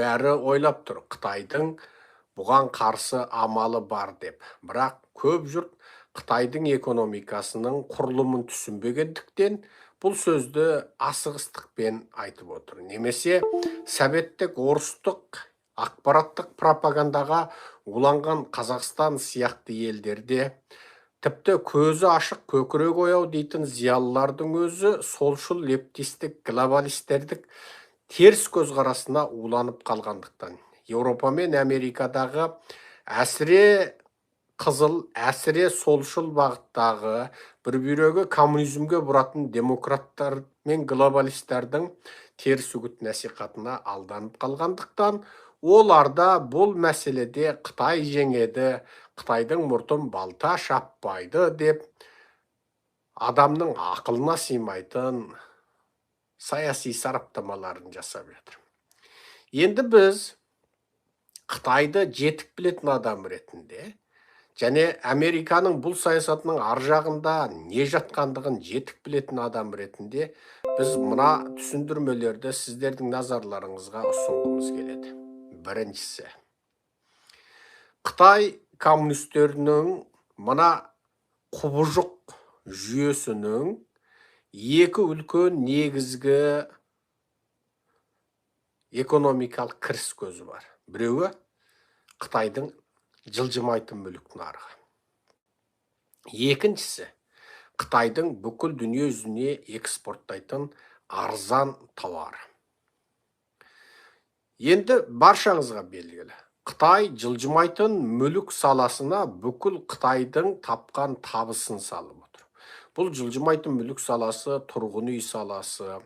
бәрі ойлап тұр, Қытайдың бұған қарсы амалы бар деп. Бірақ көп жұрт Қытайдың экономикасының құрылымын түсінбегендіктен, бұл сөзді асығыстықпен айтып отыр. Немесе советтік, орыстық ақпараттық пропагандаға уланған Қазақстан сияқты елдерде тіпті көзі ашық, көкірегі ояу дейтін зиялылардың өзі солшыл, лептистік, глобалистердік теріс көзқарасына уланып қалғандықтан, Еуропа мен Америкадағы әсіре қызыл, әсіре солшыл бағыттағы, бір бүйрегі коммунизмге бұратын демократтар мен глобалистердің теріс үгіт насихатына алданып қалғандықтан, оларда бұл мәселеде Қытай жеңеді, Қытайдың мұртын балта шаппайды деп адамның ақылына сыймайтын саяси сараптамаларын жасап жатыр. Енді біз Қытайды жетік білетін адам ретінде және Американың бұл саясатының ар жағында не жатқандығын жетік білетін адам ретінде біз мына түсіндірмелерді сіздердің назарларыңызға ұсынғымыз келеді. Біріншісі, Қытай коммунистерінің мына құбыжық жүйесінің екі үлкен негізгі экономикалық кіріс көзі бар. Біреуі — Қытайдың жылжымайтын мүлік нарығы. Екіншісі — Қытайдың бүкіл дүние жүзіне экспорттайтын арзан тауары. Енді баршаңызға белгілі, Қытай жылжымайтын мүлік саласына бүкіл Қытайдың тапқан табысын салып отыр. Бұл жылжымайтын мүлік саласы — тұрғын үй саласы,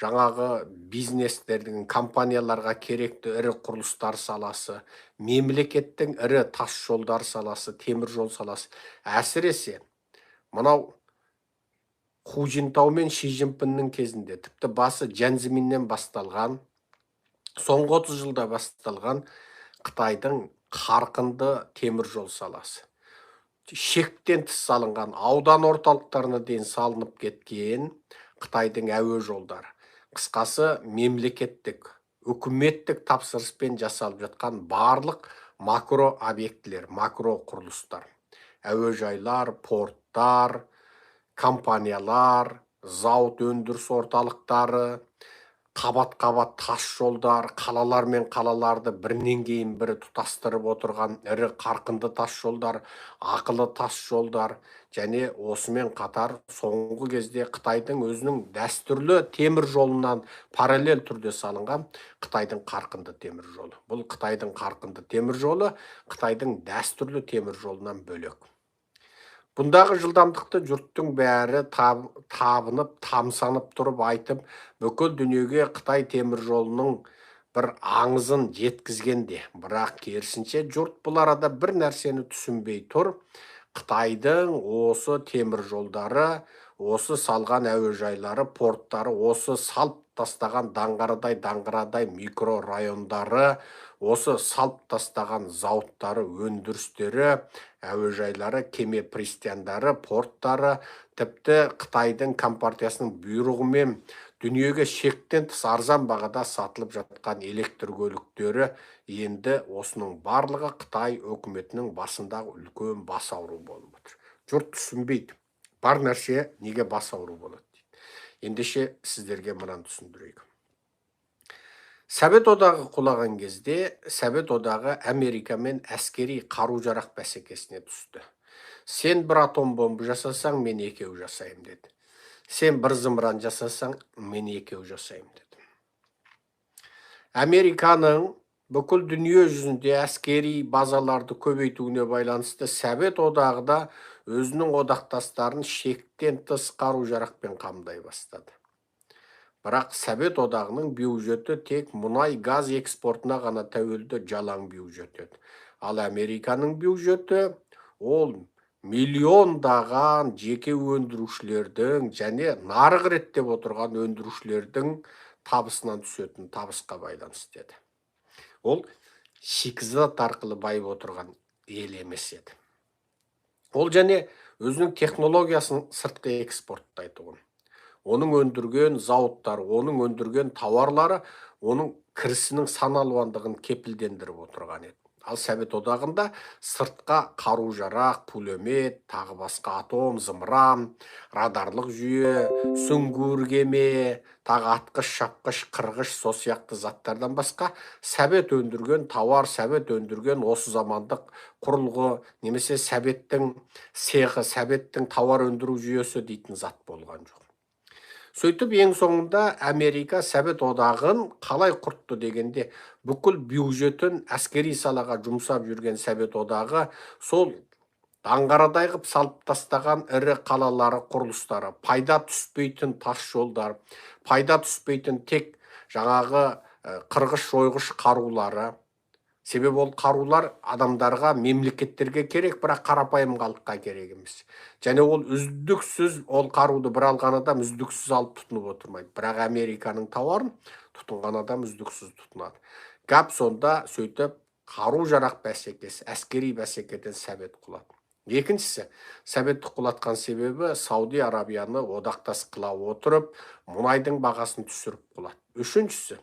жаңағы бизнестердің, компанияларға керекті ірі құрылыстар саласы, мемлекеттің ірі тас жолдар саласы, темір жол саласы, әсіресе мынау Ху Цзиньтау мен Ши Цзиньпиннің кезінде, тіпті басы Цзян Цзэминнен басталған, соңғы 30 жылда басталған Қытайдың қарқынды темір жол саласы, шектен тыс салынған, аудан орталықтарына дейін салынып кеткен Қытайдың әуе жолдары, қысқасы, мемлекеттік, үкіметтік тапсырыспен жасалып жатқан барлық макро объектілер, макро құрылыстар, әуежайлар, порттар, компаниялар, зауыт, өндіріс орталықтары, қабат-қабат тас жолдар, қалалар мен қалаларды бірінен кейін бірі тұтастырып отырған ірі қарқынды тас жолдар, ақылы тас жолдар және осымен қатар соңғы кезде Қытайдың өзінің дәстүрлі темір жолынан параллель түрде салынған Қытайдың қарқынды темір жолы. Бұл Қытайдың қарқынды темір жолы Қытайдың дәстүрлі темір жолынан бөлек. Бұндағы жылдамдықты жұрттың бәрі табынып, тамсанып тұрып айтып, бүкіл дүниеге Қытай темір жолының бір аңызын жеткізгенде. Бірақ керісінше, жұрт бұл арада бір нәрсені түсінбей тұр: Қытайдың осы темір жолдары, осы салған әуежайлары, порттары, осы салып тастаған даңғарадай даңғарадай микрорайондары, осы салып тастаған зауыттары, өндірістері, әуежайлары, кеме пристаньдары, порттары, тіпті Қытайдың компартиясының бұйрығымен дүниеге шектен тыс арзан бағада сатылып жатқан электр көліктері, енді осының барлығы Қытай өкіметінің басындағы үлкен бас ауру болып отыр. Жұрт түсінбейді, бар нәрсе неге бас ауру болады дейді. Ендеше сіздерге мынаны түсіндірейік. Совет Одағы құлаған кезде Совет Одағы Америкамен әскери қару жарақ бәсекесіне түсті. Сен бір атом бомба жасасаң, мен екеу жасаймын деді. Сен бір зымыран жасасаң, мен екеу жасаймын деді. Американың бүкіл дүние жүзінде әскери базаларды көбейтуіне байланысты Совет Одағы да өзінің одақтастарын шектен тыс қару жарақпен қамдай бастады. Бірақ Совет Одағының бюджеті тек мұнай газ экспортына ғана тәуелді жалаң бюджет еді. Ал Американың бюджеті ол миллиондаған жеке өндірушілердің және нарық реттеп отырған өндірушілердің табысынан түсетін табысқа байланысты еді. Ол шикізат арқылы байып отырған ел емес еді. Ол және өзінің технологиясын сыртқы экспорттайтұғын. Оның өндірген зауыттары, оның өндірген тауарлары оның кірісінің сан алуандығын кепілдендіріп отырған еді. Ал Совет Одағында сыртқа қару-жарақ, пулемет, тағы басқа атом, зымыран, радарлық жүйе, сүңгуір кеме, тағы атқыш, шапқыш, қырғыш, сол сияқты заттардан басқа Совет өндірген тауар, Совет өндірген осы замандық құрылғы немесе Советтің цехы, Советтің тауар өндіру жүйесі дейтін зат болған жоқ. Сөйтіп ең соңында Америка Совет Одағын қалай құртты дегенде, бүкіл бюджетін әскери салаға жұмсап жүрген Совет Одағы сол даңғарадай қып салып тастаған ірі қалалары, құрылыстары, пайда түспейтін тас жолдар, пайда түспейтін тек жаңағы қырғыш жойғыш қарулары. Себебі ол қарулар адамдарға, мемлекеттерге керек, бірақ қарапайым халыққа керек емес. Және ол үздіксіз, ол қаруды бір алған адам үздіксіз алып тұтынып отырмайды. Бірақ Американың тауарын тұтынған адам үздіксіз тұтынады. Гап сонда сөйтіп қару-жарақ бәсекесі, әскери бәсекеден Совет құлады. Екіншісі, Советті құлатқан себебі Сауди Арабияны одақтас қыла отырып, мұнайдың бағасын түсіріп құлады. Үшіншісі,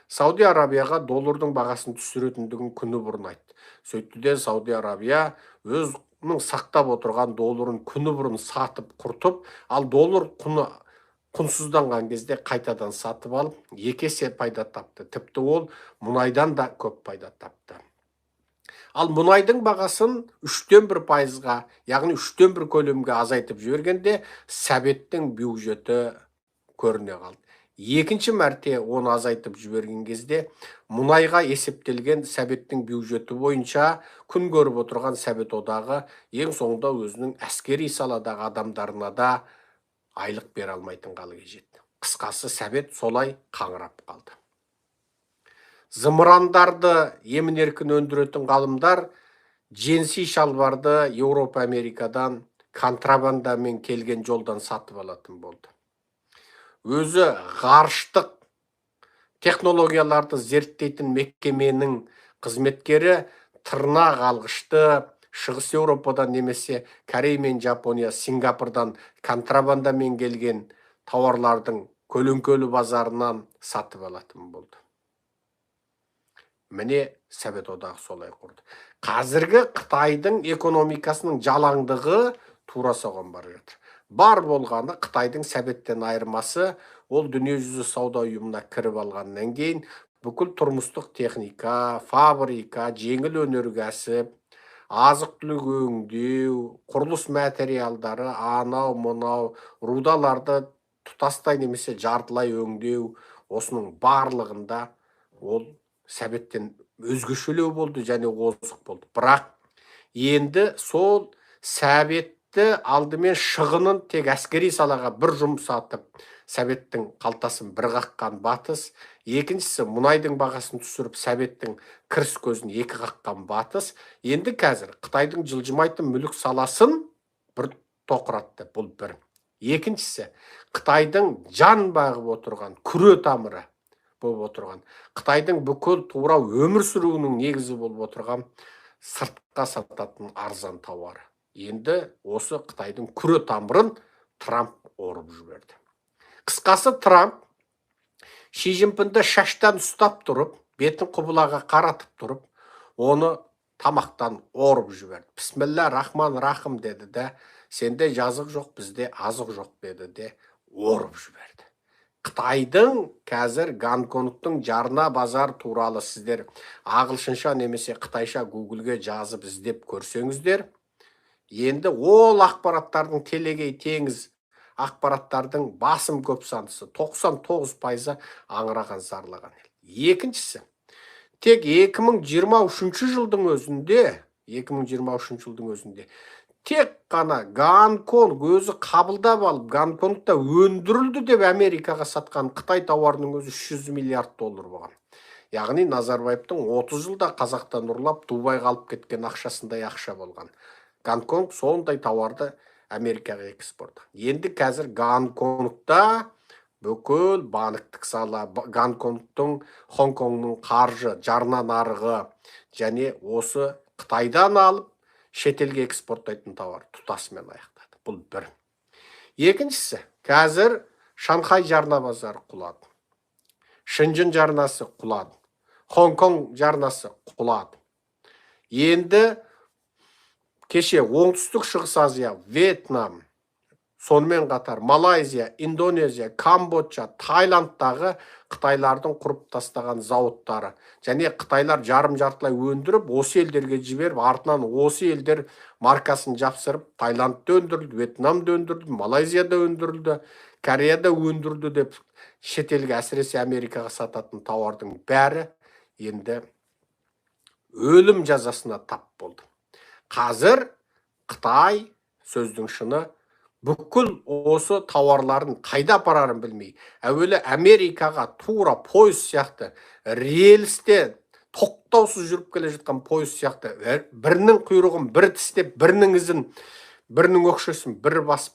Сауди Арабияға доллардың бағасын түсіретіндігін күні бұрын айтты. Сөйтті де Сауди Арабия өзінің сақтап отырған долларын күні бұрын сатып құртып, ал доллар құны құнсызданған кезде қайтадан сатып алып, екі есе пайда тапты. Тіпті ол мұнайдан да көп пайда тапты. Ал мұнайдың бағасын 3,1%-ға, яғни 1/3 көлемге азайтып жібергенде Советтің бюджеті көріне қалды. Екінші мәрте оны азайтып жіберген кезде мұнайға есептелген Советтің бюджеті бойынша күн көріп отырған Совет Одағы ең соңында өзінің әскери саладағы адамдарына да айлық бере алмайтын халге жетті. Қысқасы, Совет солай қаңырап қалды. Зымырандарды емін-еркін өндіретін ғалымдар джинси шалбарды Еуропа, Америкадан контрабандамен келген жолдан сатып алатын болды. Өзі ғарыштық технологияларды зерттейтін мекеменің қызметкері тырнақ алғышты Шығыс Еуропадан немесе Корей мен Жапония, Сингапурдан контрабандамен келген тауарлардың көлеңкелі базарынан сатып алатын болды. Міне, Совет Одағы солай құрды. Қазіргі Қытайдың экономикасының жалаңдығы тура соған бара жатыр. Бар болғаны Қытайдың Советтен айырмасы, ол дүниежүзі сауда ұйымына кіріп алғаннан кейін бүкіл тұрмыстық техника, фабрика, жеңіл өнеркәсіп, азық-түлік өңдеу, құрылыс материалдары, анау мынау рудаларды тұтастай немесе жартылай өңдеу, осының барлығында ол Советтен өзгешелеу болды және озық болды. Бірақ енді сол Советті алдымен шығынын тек әскери салаға бір жұмсатып, Советтің қалтасын бір қаққан Батыс, екіншісі мұнайдың бағасын түсіріп, Советтің кіріс көзін екі қаққан Батыс, енді қазір Қытайдың жылжымайтын мүлік саласын бір тоқыратты. Бұл бір. Екіншісі, Қытайдың жан бағып отырған күре тамыры болып отырған, Қытайдың бүкіл тура өмір сүруінің негізі болып отырған сыртқа сататын арзан тауары. Енді осы Қытайдың күре тамырын Трамп орып жіберді. Қысқасы, Трамп Ши Цзиньпинді шаштан ұстап тұрып, бетін құбылаға қаратып тұрып, оны тамақтан орып жіберді. Бісміллә рахман рахым деді де, сенде жазық жоқ, бізде азық жоқ деді де, орып жіберді. Қытайдың қазір Гонконгтың жарна базар туралы сіздер ағылшынша немесе қытайша Гуглге жазып іздеп көрсеңіздер, енді ол ақпараттардың телегей теңіз ақпараттардың басым көп сандысы 99% аңыраған зарлаған ел. Екіншісі, тек 2023 жылдың өзінде, 2023 жылдың өзінде тек қана Гонконг өзі қабылдап алып, Гонконгта өндірілді деп Америкаға сатқан Қытай тауарының өзі 300 миллиард доллар болған. Яғни Назарбаевтың 30 жылда Қазақтан ұрлап Дубайға алып кеткен ақшасындай ақша болған. Гонконг сондай тауарды Америкаға экспорт. Енді қазір Гонконгта бүкіл банктік сала, Гонконгтың, Хонконгның қаржы, жарна нарығы және осы Қытайдан алып шетелге экспорттайтын тауар тұтасымен аяқтады. Бұл бір. Екіншісі, қазір Шанхай жарна базары құлады. Шэньчжэнь жарнасы құлады. Хонг-Конг жарнасы құлады. Енді кеше Оңтүстік Шығыс Азия, Вьетнам, сонымен қатар Малайзия, Индонезия, Камбоджа, Таиландтағы қытайлардың құрып тастаған зауыттары және қытайлар жарым жартылай өндіріп, осы елдерге жіберіп, артынан осы елдер маркасын жапсырып, Таиландта өндірілді, Вьетнамда өндірілді, Малайзияда өндірілді, Кореяда өндірілді деп шетелге, әсіресе Америкаға сататын тауардың бәрі енді өлім жазасына тап болды. Қазір Қытай, сөздің шыны, бүкіл осы тауарларын қайда апарарын білмей, әуелі Америкаға тура пойыз сияқты, рельсте тоқтаусыз жүріп келе жатқан пойыз сияқты, бірінің құйрығын бір тістеп, бірінің ізін, бірінің өкшесін бір басып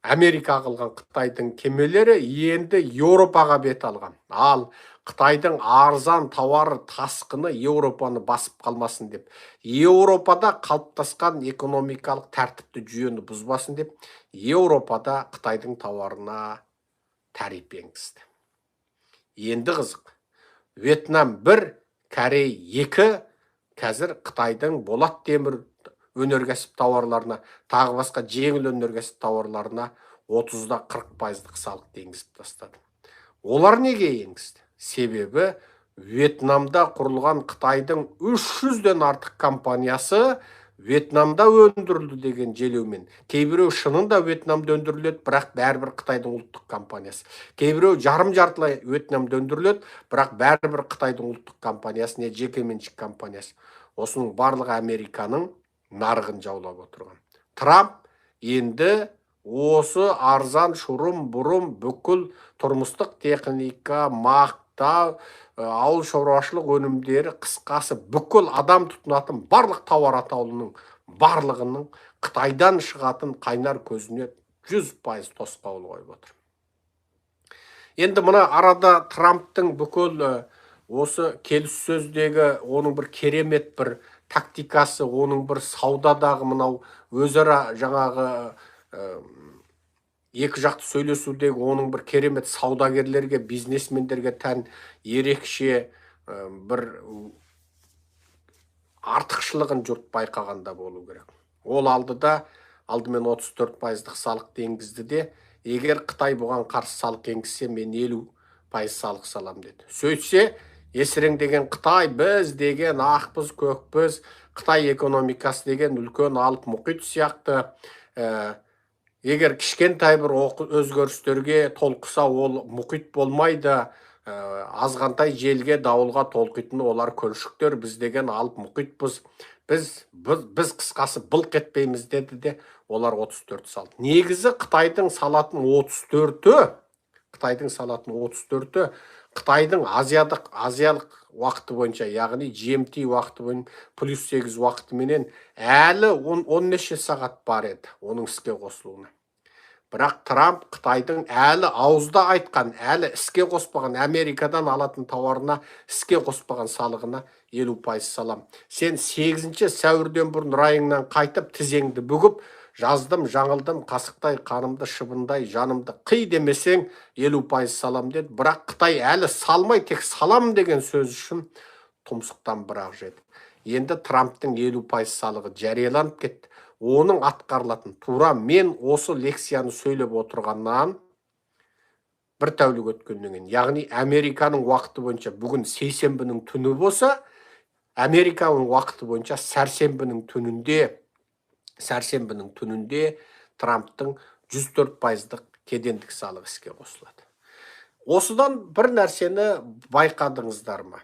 Америка қылған Қытайдың кемелері енді Еуропаға бет алған. Ал Қытайдың арзан тауары тасқыны Еуропаны басып қалмасын деп, Еуропада қалыптасқан экономикалық тәртіпті, жүйені бұзбасын деп, Еуропада Қытайдың тауарына тариф енгізді. Енді қызық. Вьетнам 1, Корей 2, қазір Қытайдың болат темір өнеркәсіп тауарларына, тағы басқа жеңіл өнеркәсіп тауарларына 30-40% салық енгізіп тастады. Олар неге енгізді? Себебі Вьетнамда құрылған Қытайдың 300-ден артық компаниясы Вьетнамда өндірілді деген желеумен. Кейбіреу шынында Вьетнамда өндіріледі, бірақ бәрібір Қытайдың ұлттық компаниясы. Кейбіреу жарым жартылай Вьетнамда өндіріледі, бірақ бәрібір Қытайдың ұлттық компаниясы, не жекеменшік компаниясы. Осының барлығы Американың нарығын жаулап отырған. Трамп енді осы арзан шұрым-бұрым бүкіл тұрмыстық техника, мақта, ауыл шаруашылық өнімдері, қысқасы бүкіл адам тұтынатын барлық тауар атаулының барлығының Қытайдан шығатын қайнар көзіне 100% тосқауыл қойып отыр. Енді мына арада Трамптың бүкіл осы келіссөздегі оның бір керемет бір тактикасы, оның бір саудадағы мынау өзара жаңағы екі жақты сөйлесудегі оның бір керемет саудагерлерге, бизнесмендерге тән ерекше бір артықшылығын жұрт байқағанда болу керек. Ол алдыда алдымен 34% салықты енгізді де, егер Қытай бұған қарсы салық енгізсе, мен 50% салық салам деді. Сөйтсе, есіреңдеген Қытай, біз деген ақпыз, көкпіз, Қытай экономикасы деген үлкен алып мұхит сияқты, егер кішкентай бір өзгерістерге толқыса, ол мұхит болмайды, азғантай желге, дауылға толқитын олар көлшіктер, біз деген алып мұхитпыз, біз қысқасы былқ етпейміз деді де, олар 34 салды. Негізі Қытайдың салатын 34-і, Қытайдың салатын 34-і Қытайдың азиялық уақыты бойынша, яғни GMT уақыты бойынша плюс 8 уақытыменен әлі он неше сағат бар еді оның іске қосылуына. Бірақ Трамп Қытайдың әлі ауызда айтқан, әлі іске қоспаған, Америкадан алатын тауарына іске қоспаған салығына 50% салам. Сен 8 сәуірден бұрын райыңнан қайтып, тізеңді бүгіп, жаздым, жаңылдым, қасықтай қанымды, шыбындай жанымды қи демесең 50% салам деді. Бірақ Қытай әлі салмай, тек салам деген сөз үшін тұмсықтан бір-ақ жеді. Енді Трамптың 50% салығы жарияланып кетті. Оның атқарылатын тура мен осы лекцияны сөйлеп отырғаннан бір тәулік өткеннен кейін, яғни Американың уақыты бойынша бүгін сейсенбінің түні болса, Американың уақыты бойынша сәрсенбінің түнінде Трамптың 104% кедендік салығы іске қосылады. Осыдан бір нәрсені байқадыңыздар ма?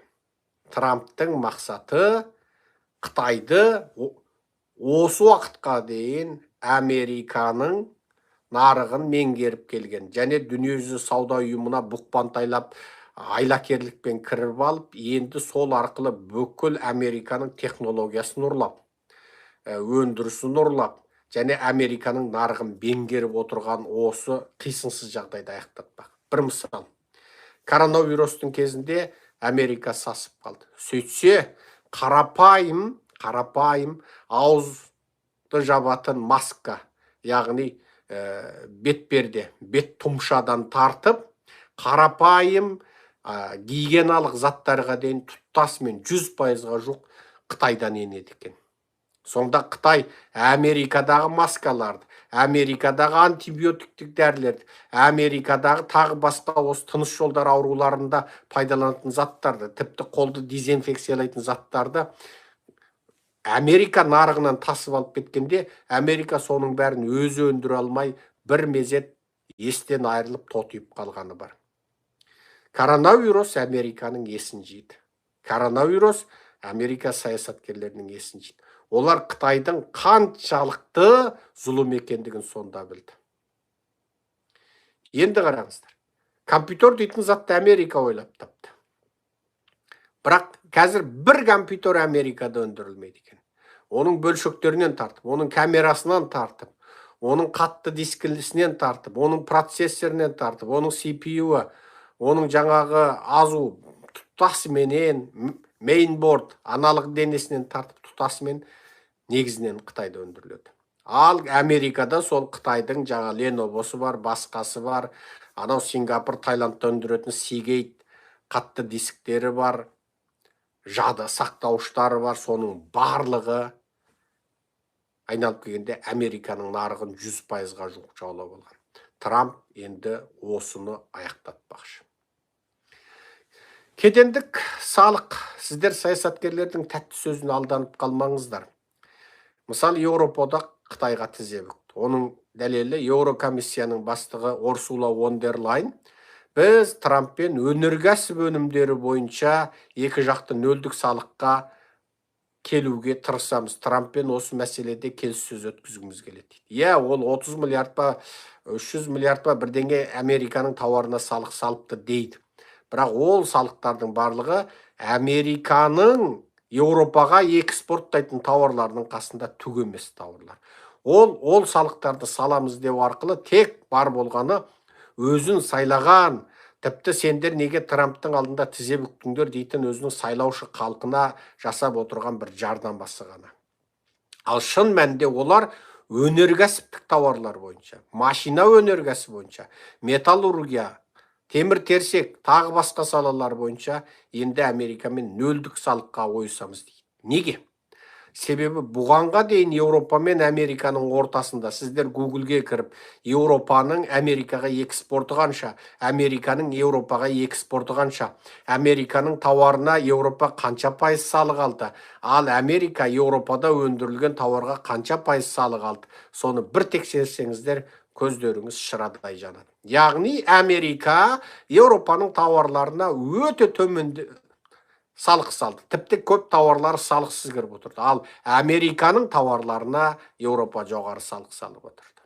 Трамптың мақсаты Қытайды осы уақытқа дейін Американың нарығын меңгеріп келген және дүниежүзі сауда ұйымына бұқпантайлап айлакерлікпен кіріп алып, енді сол арқылы бүкіл Американың технологиясын ұрлап, өндірісін ұрлап және Американың нарығын меңгеріп отырған осы қисынсыз жағдайды аяқтатпақ. Бір мысал, коронавирустың кезінде Америка сасып қалды. Сөйтсе, қарапайым ауызды жабатын маска, яғни бетперде, бет тұмшадан тартып, қарапайым гигиеналық заттарға дейін тұтасымен 100%-ға жуық Қытайдан енеді екен. Сонда Қытай Америкадағы маскаларды, Америкадағы антибиотиктік дәрілерді, Америкадағы тағы басқа осы тыныс жолдары ауруларында пайдаланатын заттарды, тіпті қолды дезинфекциялайтын заттарды Америка нарығынан тасып алып кеткенде, Америка соның бәрін өзі өндіре алмай, бір мезет естен айырылып тотиып қалғаны бар. Коронавирус Американың есін жиды. Коронавирус Америка саясаткерлерінің есін жиды. Олар Қытайдың қаншалықты зұлым екендігін сонда білді. Енді қараңыздар. Компьютер дейтін затты Америка ойлап тапты. Бірақ қазір бір компьютер Америкада өндірілмейді екен. Оның бөлшектерінен тартып, оның камерасынан тартып, оның қатты дискілісінен тартып, оның процессорінен тартып, оның CPU-і, оның жаңағы азу тұтасыменен, мейнборд, аналық денесінен тартып тұтасымен негізінен Қытайда өндіріледі. Ал Америкада сол Қытайдың жаңа Леновосы бар, басқасы бар, анау Сингапур, Таиландта өндіретін Seagate қатты дисктері бар, жады сақтауыштары бар, соның барлығы айналып келгенде Американың нарығын 100%-ға жуық жаулап алған. Трамп енді осыны аяқтатпақшы. Кедендік салық. Сіздер саясаткерлердің тәтті сөзін алданып қалмаңыздар. Мысалы, Еуропада Қытайға тізе бүкті. Оның дәлелі Еурокомиссияның бастығы Урсула фон дер Лайен біз Трамппен өнеркәсіп өнімдері бойынша екі жақты нөлдік салыққа келуге тырысамыз. Трамппен осы мәселеде келіссөз өткізгіміз келеді дейді. Иә, ол 30 миллиард па, 300 миллиард па бірдеңе Американың тауарына салық салыпты дейді. Бірақ ол салықтардың барлығы Американың Еуропаға экспорттайтын тауарларының қасында түк емес тауарлар. Ол салықтарды саламыз деу арқылы тек бар болғаны өзін сайлаған, тіпті сендер неге Трамптың алдында тізе бүктіңдер дейтін өзінің сайлаушы халқына жасап отырған бір жарнамасы ғана. Ал шын мәнінде олар өнеркәсіптік тауарлар бойынша, машина өнеркәсібі бойынша, металлургия, темір терсек, тағы басқа салалар бойынша енді Америкамен нөлдік салыққа ойысамыз дейді. Неге? Себебі бұғанға дейін Еуропа мен Американың ортасында сіздер Гуглге кіріп, Еуропаның Америкаға экспорты қанша, Американың Еуропаға экспорты қанша, Американың тауарына Еуропа қанша пайыз салық алды, ал Америка Еуропада өндірілген тауарға қанша пайыз салық алды, соны бір тексерсеңіздер, көздеріңіз шырадай жанады. Яғни Америка Еуропаның тауарларына өте төмен салық салды. Тіпті көп тауарлары салықсыз кіріп отырды. Ал Американың тауарларына Еуропа жоғары салық салып отырды.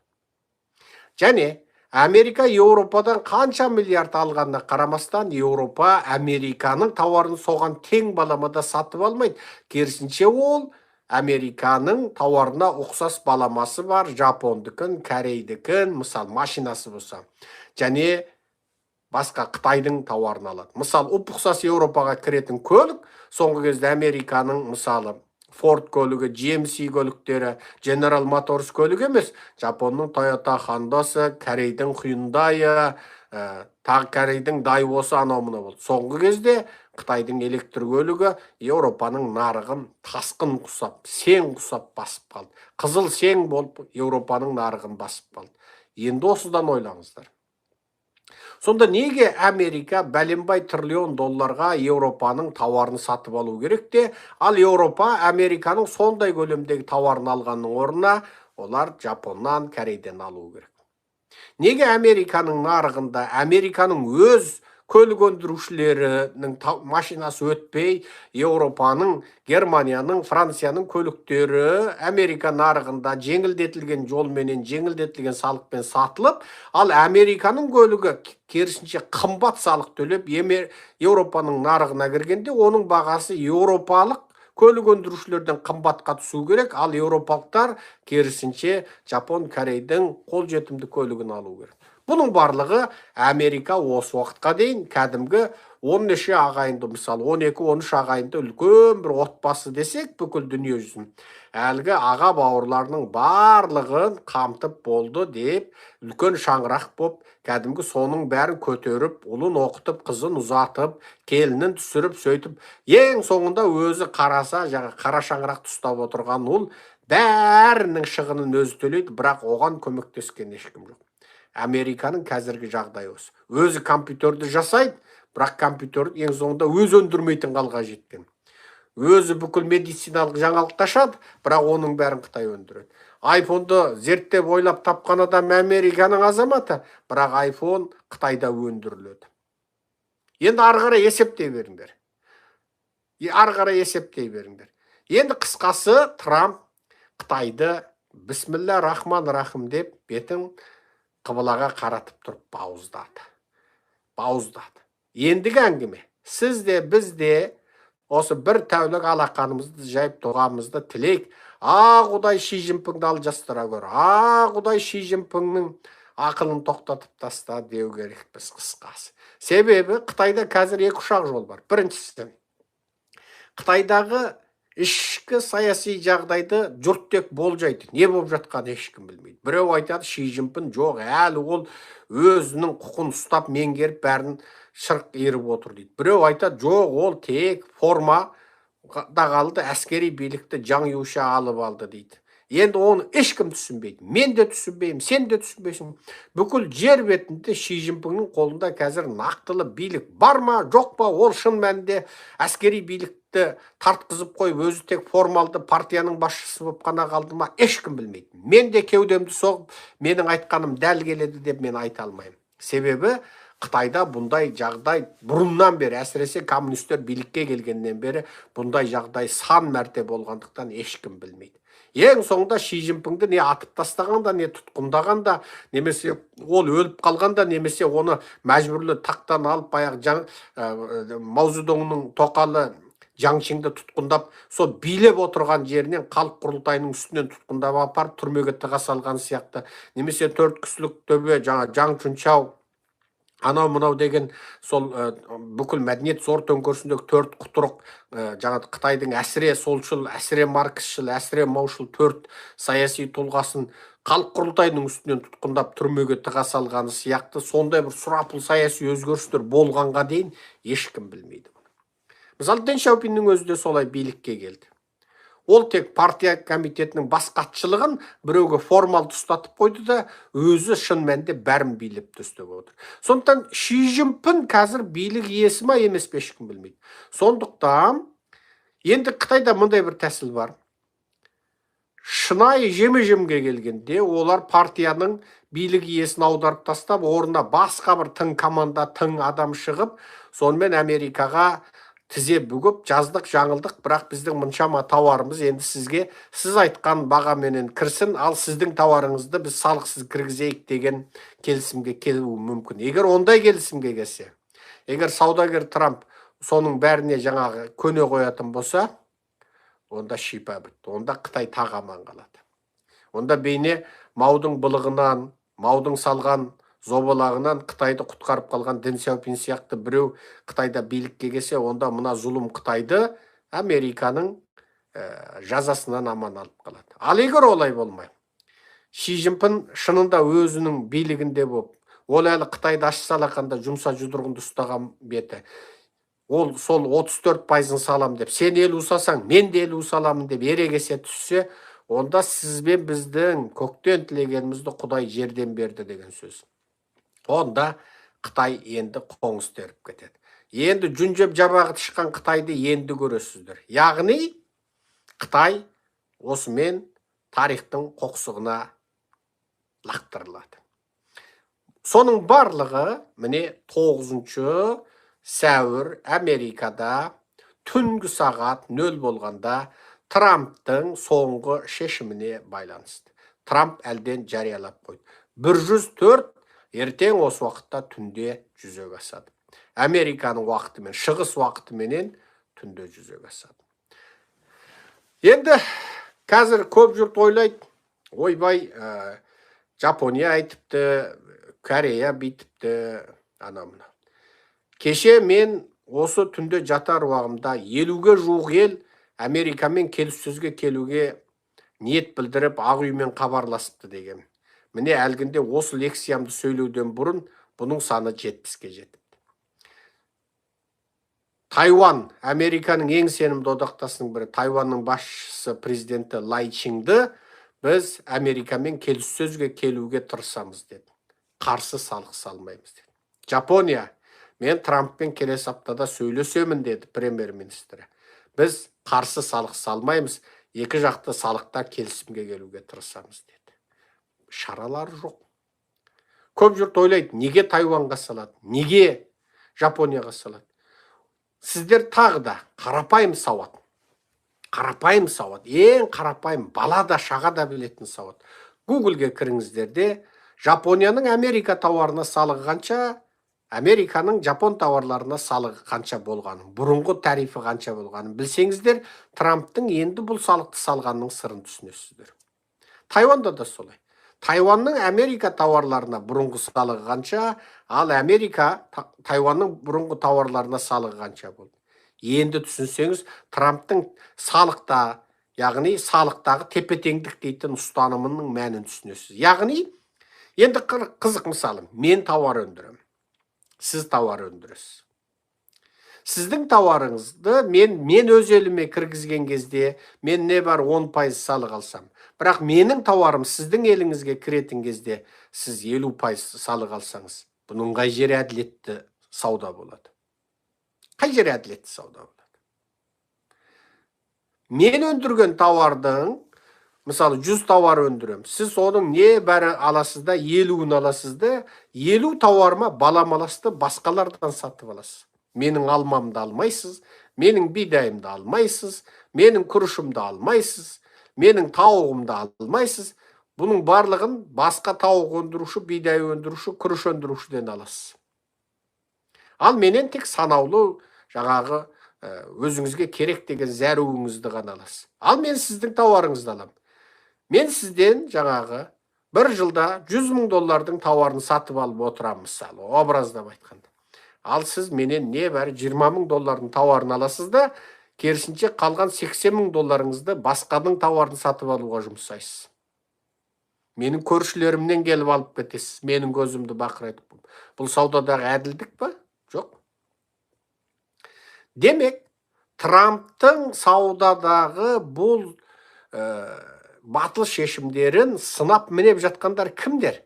Және Америка Еуропадан қанша миллиард алғанына қарамастан, Еуропа Американың тауарын соған тең баламада сатып алмайды. Керісінше ол Американың тауарына ұқсас баламасы бар, жапондікін, корейдікін, мысал машинасы болса, және басқа Қытайдың тауарын алады. Мысал, ұп-ұқсас Еуропаға кіретін көлік, соңғы кезде Американың мысалы Ford көлігі, GMC көліктері, General Motors көлігі емес, Жапонның Toyota, Honda-сы, Корейдің Hyundai-ы, тағы Корейдің Daewoo-сы анау мынау болды. Соңғы кезде Қытайдың электр көлігі Еуропаның нарығын тасқын құсап, сең құсап басып қалды. Қызыл сең болып Еуропаның нарығын басып қалды. Енді осыдан ойлаңыздар. Сонда неге Америка бәленбай триллион долларға Еуропаның тауарын сатып алу керек те, ал Еуропа Американың сондай көлемдегі тауарын алғанның орнына олар Жапоннан, Корейден алу керек. Неге Американың нарығында Американың өз көлік өндірушілерінің машинасы өтпей, Еуропаның, Германияның, Францияның көліктері Америка нарығында жеңілдетілген жолменен, жеңілдетілген салықпен сатылып, ал Американың көлігі керісінше қымбат салық төлеп, Еуропаның нарығына кіргенде оның бағасы еуропалық көлік өндірушілерден қымбатқа түсу керек, ал еуропалықтар керісінше Жапон, Корейдің қолжетімді көлігін алу керек. Бұның барлығы Америка осы уақытқа дейін кәдімгі Он неше ағайынды, мысалы, 12-13 ағайынды үлкен бір отбасы десек, бүкіл дүние жүзін әлгі аға бауырларының барлығын қамтып болды деп, үлкен шаңырақ боп, кәдімгі соның бәрін көтеріп, ұлын оқытып, қызын ұзатып, келінін түсіріп, сөйтіп ең соңында өзі қараса, жаңа қара шаңырақты ұстап отырған ұл бәрінің шығынын өзі төлейді, бірақ оған көмектескен ешкім жоқ. Американың қазіргі жағдайы осы. Өзі компьютерді жасайды, бірақ компьютерді ең соңында өзі өндірмейтін халға жеткен. Өзі бүкіл медициналық жаңалықты ашады, бірақ оның бәрін Қытай өндіреді. Айфонды зерттеп, ойлап тапқан адам Американың азаматы, бірақ айфон Қытайда өндіріледі. Енді ары қарай есептей беріңдер. Ары қарай есептей беріңдер. Енді қысқасы, Трамп Қытайды бісміллә рахман рахым деп, бетін қыбылаға қаратып тұрып бауыздады, бауыздады. Ендігі әңгіме, сіз де, біз де осы бір тәулік алақанымызды жайып, дұғамызды тілейік: «А, Құдай, Ши Цзиньпинді алжастыра көр, а, Құдай, Ши Цзиньпиннің ақылын тоқтатып таста», — деу керекпіз қысқасы. Себебі Қытайда қазір екі үш ақ жол бар. Біріншісі, Қытайдағы ішкі саяси жағдайды жұрт тек болжайды, не болып жатқанын ешкім білмейді. Біреу айтады, Ши Цзиньпин жоқ, әлі ол өзінің құқын ұстап, меңгеріп, бәрін шырқ иіріп отыр дейді. Біреу айтады, жоқ, ол тек форма да қалды, әскери билікті Жаң Юша алып алды дейді. Енді оны ешкім түсінбейді, мен де түсінбеймін, сен де түсінбейсің. Бүкіл жер бетінде Ши Цзиньпиннің қолында қазір нақтылы билік бар ма, жоқ па? Ол шын мәнінде әскери билікті тартқызып қойып, өзі тек формалды партияның басшысы болып қана қалды ма? Ешкім білмейді. Мен де кеудемді соғып, менің айтқаным дәл келеді деп мен айта алмаймын. Себебі Қытайда бұндай жағдай бұрыннан бері, әсіресе коммунистер билікке келгеннен бері бұндай жағдай сан мәрте болғандықтан, ешкім білмейді. Ең соңында Ши Цзиньпинді не атып тастағанда, не тұтқындағанда, немесе ол өліп қалғанда, немесе оны мәжбүрлі тақтан алып, баяғы Мао Цзэдунның тоқалы Жаң Чинді тұтқындап, сол билеп отырған жерінен, халық құрылтайының үстінен тұтқындап апарып, түрмеге тыға салған сияқты, немесе төрт кісілік төбе, жаңа Жаң Чунчау, анау мынау деген сол бүкіл мәдениет зор төңкерісіндегі төрт құтырық, жаңа Қытайдың әсіре солшыл, әсіре марксшіл, әсіре маушыл төрт саяси тұлғасын халық құрылтайының үстінен тұтқындап, түрмеге тыға салғаны сияқты, сондай бір сұрапыл саяси өзгерістер болғанға дейін ешкім білмейді. Мысалы, Дэн Сяопиннің өзі де солай билікке келді. Ол тек партия комитетінің бас хатшылығын біреуге формалды ұстатып қойды да, өзі шын мәнінде бәрін билеп төстеп отыр. Сондықтан Ши Цзиньпин қазір билік иесі ма, емес пе, ешкім білмейді. Сондықтан енді Қытайда мындай бір тәсіл бар: шынайы жеме жемге келгенде, олар партияның билік иесін аударып тастап, орнына басқа бір тың команда, тың адам шығып, сонымен Америкаға тізе бүгіп, жаздық, жаңылдық, бірақ біздің мұншама тауарымыз енді сізге сіз айтқан бағаменен кірсін, ал сіздің тауарыңызды біз салықсыз кіргізейік деген келісімге келуі мүмкін. Егер ондай келісімге келсе, егер саудагер Трамп соның бәріне жаңағы көне қоятын болса, онда шипа бітті, онда Қытай тағы аман қалады. Онда бейне Маудың былығынан, Маудың салған зобалағынан Қытайды құтқарып қалған Дэн Сяопин сияқты біреу Қытайда билікке келсе, онда мына зұлым Қытайды Американың жазасынан аман алып қалады. Ал егер олай болмай, Ши Цзиньпин шынында өзінің билігінде болып, ол әлі Қытайды ашса алақанда жұмса жұдырығында ұстаған беті, ол сол 34%-ын салам деп, сен 50 салсаң, мен де 50 саламын деп ерегесе түссе, онда сіз бен біздің көктен тілегенімізді Құдай жерден берді деген сөз. Онда Қытай енді қоңыз теріп кетеді. Енді жүн жеп жабағы тышқан Қытайды енді көресіздер. Яғни Қытай осымен тарихтың қоқсығына лақтырылады. Соның барлығы міне 9 сәуір Америкада түнгі сағат 0 болғанда Трамптың соңғы шешіміне байланысты. Трамп әлден жариялап қойды. 104 ертең осы уақытта түнде жүзеге асады. Американың уақытымен, шығыс уақытыменен түнде жүзеге асады. Енді қазір көп жұрт ойлайды: ойбай, Жапония айтыпты, Корея бүйтіпті, анау мынау. Кеше мен осы түнде жатар уағымда 50-ге жуық ел Америкамен келіссөзге келуге ниет білдіріп, Ақ үймен хабарласыпты деген. Міне, әлгінде осы лекциямды сөйлеуден бұрын бұның саны 70-ке жетіпті. Тайван, Американың ең сенімді одақтасының бірі, Тайванның басшысы, президенті Лай Чинді біз Америкамен келіссөзге келуге тырысамыз деді. Қарсы салық салмаймыз деді. Жапония, мен Трамппен келесі аптада сөйлесемін деді премьер-министрі. Біз қарсы салық салмаймыз, екі жақты салықта келісімге келуге тырысамыз деді. Шаралар жоқ. Көп жұрт ойлайды, неге Тайванға салады, неге Жапонияға салады? Сіздер тағы да қарапайым сауат, қарапайым сауат, ең қарапайым, бала да шаға да білетін сауат. Гуглге кіріңіздер де, Жапонияның Америка тауарына салығы қанша, Американың жапон тауарларына салығы қанша болғанын, бұрынғы тарифі қанша болғанын білсеңіздер, Трамптың енді бұл салықты салғанның сырын түсінесіздер. Тайванда да солай. Тайванның Америка тауарларына бұрынғы салығы қанша, ал Америка Тайванның бұрынғы тауарларына салығы қанша болды. Енді түсінсеңіз, Трамптың салықта, яғни салықтағы тепе-теңдік дейтін ұстанымының мәнін түсінесіз. Яғни, енді қызық, мысалы, мен тауар өндіремін, сіз тауар өндіресіз. Сіздің тауарыңызды мен өз еліме кіргізген кезде мен не бар 10% салық алсам, бірақ менің тауарым сіздің еліңізге кіретін кезде сіз 50% салық алсаңыз, бұның қай жері әділетті сауда болады? Қай жері әділетті сауда болады? Мен өндірген тауардың, мысалы, 100 тауар өндіремін, сіз соның не бәрі аласыз да, 50-ін аласыз да, 50 тауарыма балам аласыз да, басқалардан сатып аласыз. Менің алмамды алмайсыз, менің бидайымды алмайсыз, менің күрішімді алмайсыз, менің тауығымды алмайсыз. Бұның барлығын басқа тауық өндіруші, бидай өндіруші, күріш өндірушіден аласыз. Ал менен тек санаулы жаңағы өзіңізге керек деген зәруіңізді ғана аласыз. Ал мен сіздің тауарыңызды аламын. Мен сізден жаңағы бір жылда 100 мың доллардың тауарын сатып алып отырамын, мысалы, образдап айтқанда. Ал сіз менен не бәрі 20 мың доллардың тауарын аласыз да, керісінше қалған 80 мың долларыңызды басқаның тауарын сатып алуға жұмсайсыз. Менің көршілерімнен келіп алып кетесіз, менің көзімді бақырайтып. Бұл саудадағы әділдік па? Жоқ. Демек, Трамптың саудадағы бұл батыл шешімдерін сынап мінеп жатқандар кімдер?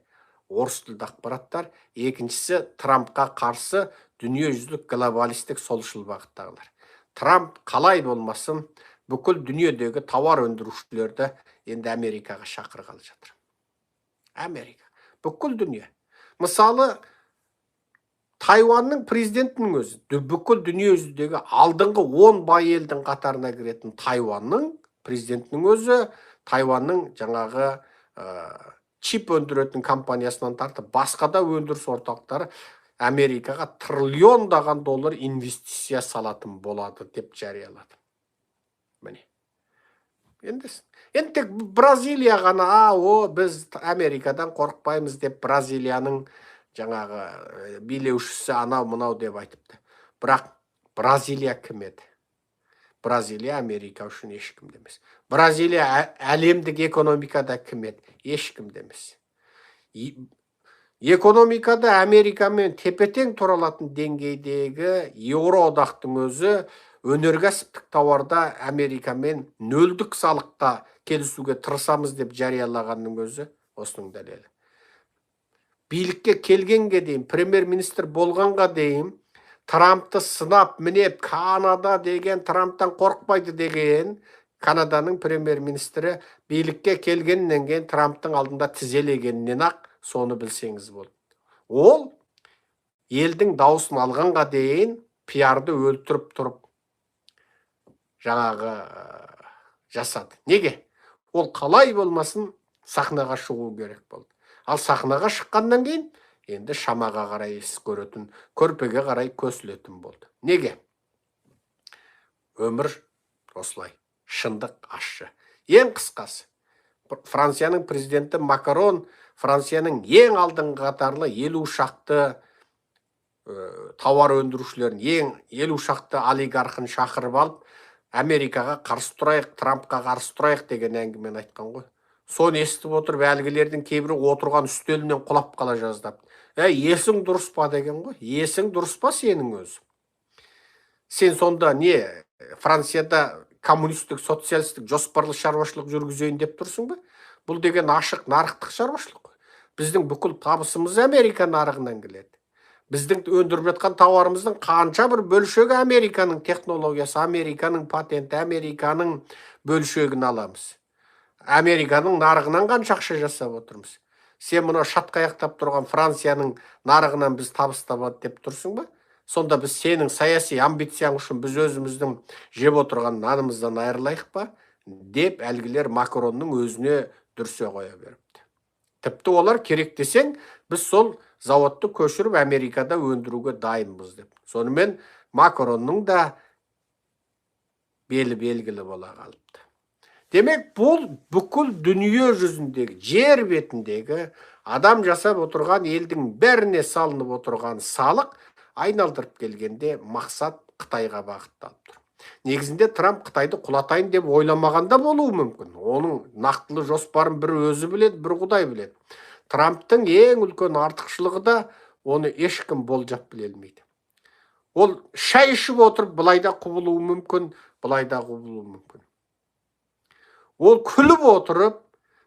Орыс тілді ақпараттар, екіншісі Трампқа қарсы дүниежүзілік глобалистік солшыл бағыттағылар. Трамп қалай болмасын бүкіл дүниедегі тауар өндірушілерді енді Америкаға шақырғалы жатыр. Америка, бүкіл дүние. Мысалы, Тайванның президентінің өзі, бүкіл дүниежүзіндегі алдыңғы 10 бай елдің қатарына кіретін Тайванның президентінің өзі Тайванның жаңағы чип өндіретін компаниясынан тартып басқа да өндіріс орталықтары Америкаға триллиондаған доллар инвестиция салатын болады деп жариялады. Міне. Енді тек Бразилия ғана, біз Америкадан қорықпаймыз деп Бразилияның жаңағы билеушісі анау мынау деп айтыпты. Бірақ Бразилия кім еді? Бразилия Америка үшін ешкім де емес. Бразилия әлемдік экономикада кім еді? Ешкім де емес. Экономикада Америкамен тепе-тең тұра алатын деңгейдегі Еуроодақтың өзі өнеркәсіптік тауарда Америкамен нөлдік салыққа келісуге тырысамыз деп жариялағанның өзі осының дәлелі. Билікке келгенге дейін, премьер-министр болғанға дейін Трампты сынап мінеп, Канада деген Трамптан қорықпайды деген Канаданың премьер-министрі билікке келгеннен кейін Трамптың алдында тізелегеннен ақ соны білсеңіз болды. Ол елдің дауысын алғанға дейін пиарды өлтіріп тұрып жаңағы жасады. Неге? Ол қалай болмасын сахнаға шығу керек болды. Ал сахнаға шыққаннан кейін енді шамаға қарай іс көретін, көрпеге қарай көсілетін болды. Неге? Өмір осылай, шындық ащы. Ең қысқасы, Францияның президенті Макрон Францияның ең алдыңғы қатарлы 50 шақты тауар өндірушілерін, ең 50 шақты олигархын шақырып алып, Америкаға қарсы тұрайық, Трампқа қарсы тұрайық деген әңгімені айтқан ғой. Соны естіп отырып, әлгілердің кейбірі отырған үстелінен құлап қала жаздап. Әй, есің дұрыс па деген ғой. Есің дұрыс па сенің өзі? Сен сонда не, Францияда коммунистік, социалистік, жоспарлы шаруашылық жүргізейін деп тұрсың ба? Бұл деген ашық нарықтық шаруашылық қой. Біздің бүкіл табысымыз Америка нарығынан келеді. Біздің өндіріп жатқан тауарымыздың қанша бір бөлшегі Американың технологиясы, Американың патенті, Американың бөлшегін аламыз. Американың нарығынан қанша ақша жасап отырмыз. Сен мына шатқаяқтап тұрған Францияның нарығынан біз табыс табады деп тұрсың ба? Сонда біз сенің саяси амбицияң үшін біз өзіміздің жеп отырған нанымыздан айырылайық па? Деп әлгілер Макронның өзіне дүрсе қоя беріпті. Тіпті олар керек десең, біз сол зауытты көшіріп Америкада өндіруге дайынбыз деп. Сонымен Макронның да белі белгілі бола қалыпты. Демек, бұл бүкіл дүние жүзіндегі, жер бетіндегі адам жасап отырған елдің бәріне салынып отырған салық айналдырып келгенде мақсат Қытайға бағытталып тұр. Негізінде Трамп Қытайды құлатайын деп ойламағанда болуы мүмкін. Оның нақтылы жоспарын бір өзі біледі, бір Құдай біледі. Трамптың ең үлкен артықшылығы да оны ешкім болжап біле алмайды. Ол шай ішіп отырып былай да құбылуы мүмкін, былай да құбылуы мүмкін. Ол күліп отырып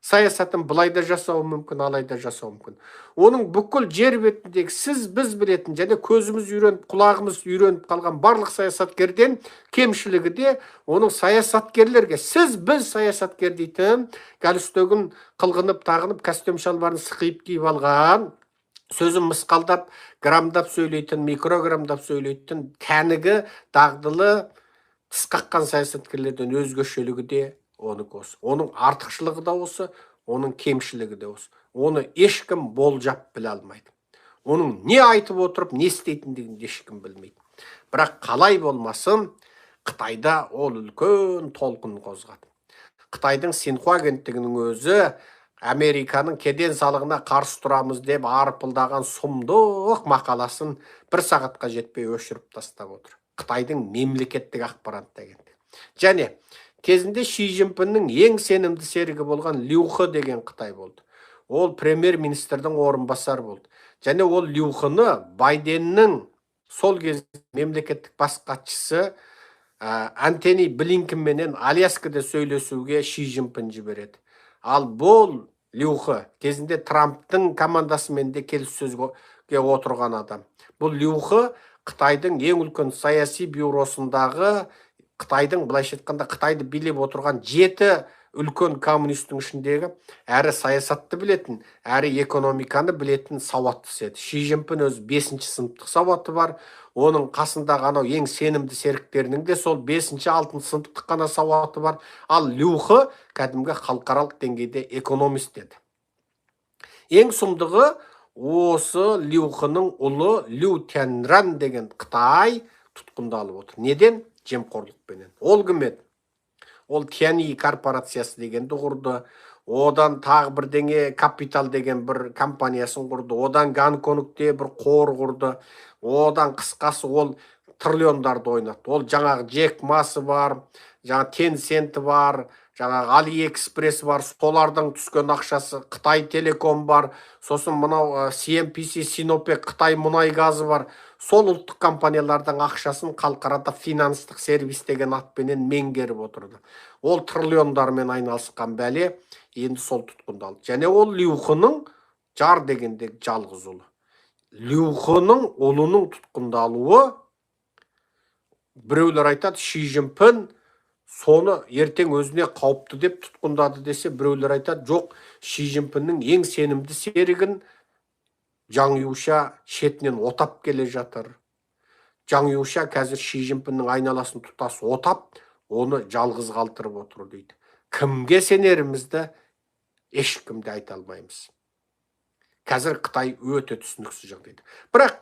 саясатын былай да жасауы мүмкін, алай да жасауы мүмкін. Оның бүкіл жер бетіндегі сіз біз білетін және көзіміз үйреніп, құлағымыз үйреніп қалған барлық саясаткерден кемшілігі де оның саясаткерлерге сіз біз саясаткер дейтін галстугін қылғынып тағынып, костюм шалбарын сықиып киіп алған, сөзін мысқалдап, грамдап сөйлейтін, микрограмдап сөйлейтін кәнігі дағдылы тіс қаққан саясаткерлерден өзгешелігі де оныкі осы. Оның артықшылығы да осы, оның кемшілігі де осы. Оны ешкім болжап біле алмайды. Оның не айтып отырып, не істейтіндігін ешкім білмейді. Бірақ қалай болмасын, Қытайда ол үлкен толқын қозғады. Қытайдың Синьхуа агенттігінің өзі Американың кеден салығына қарсы тұрамыз деп арпылдаған сұмдық мақаласын бір сағатқа жетпей өшіріп тастап отыр. Қытайдың мемлекеттік ақпарат агенттігі. Және кезінде Ши Цзиньпиннің ең сенімді серігі болған Лю Хы деген Қытай болды. Ол премьер-министрдің орынбасары болды. Және ол Лю Хыны Байденнің сол кезде мемлекеттік бас хатшысы Антони Блинкенменен Аляскада сөйлесуге Ши Цзиньпин жібереді. Ал бұл Лю Хы кезінде Трамптың командасымен де келіссөзге отырған адам. Бұл Лю Хы Қытайдың ең үлкен саяси бюросындағы Қытайдың, былайша айтқанда, Қытайды билеп отырған 7 үлкен коммунистің ішіндегі әрі саясатты білетін, әрі экономиканы білетін сауаттысы еді. Ши Цзиньпин өзі 5-ші сыныптық сауаты бар. Оның қасындағы анау ең сенімді серіктерінің де сол 5-ші, 6-шы сыныптық қана сауаты бар. Ал Лю Хы кәдімгі халықаралық деңгейде экономист еді. Ең сұмдығы осы Лю Хының ұлы Лю Тянран деген Қытай тұтқындалып отыр. Неден? Жемқорлықпенен. Ол кім еді? Ол Тяни корпорациясы дегенді құрды. Одан тағы бірдеңе Капитал деген бір компаниясын құрды. Одан Гонконгте бір қор құрды. Одан қысқасы ол триллиондарды ойнатты. Ол жаңағы Джек Масы бар, жаңа Тенсенті бар, жаңағы Алиэкспресс бар, солардың түскен ақшасы, Қытай Телеком бар, сосын мынау CNPC, Синопек, Қытай мұнай газы бар. Сол ұлттық компаниялардың ақшасын халықарада финанстық сервис деген атпенен меңгеріп отырды. Ол триллиондармен айналысқан бәле енді сол тұтқындалды. Және ол Лю Хының жар дегенде жалғыз ұлы. Лю Хының ұлының тұтқындалуы, біреулер айтады, Ши Цзиньпин соны ертең өзіне қауіпті деп тұтқындады десе, біреулер айтады, жоқ, Ши Цзиньпиннің ең сенімді серігін Жаң Юша шетінен отап келе жатыр. Жаң Юша қазір Ши Цзиньпиннің айналасын тұтас отап, оны жалғыз қалдырып отыр дейді. Кімге сенерімізді ешкім де айта алмаймыз. Қазір Қытай өте түсініксіз жағдайда. Бірақ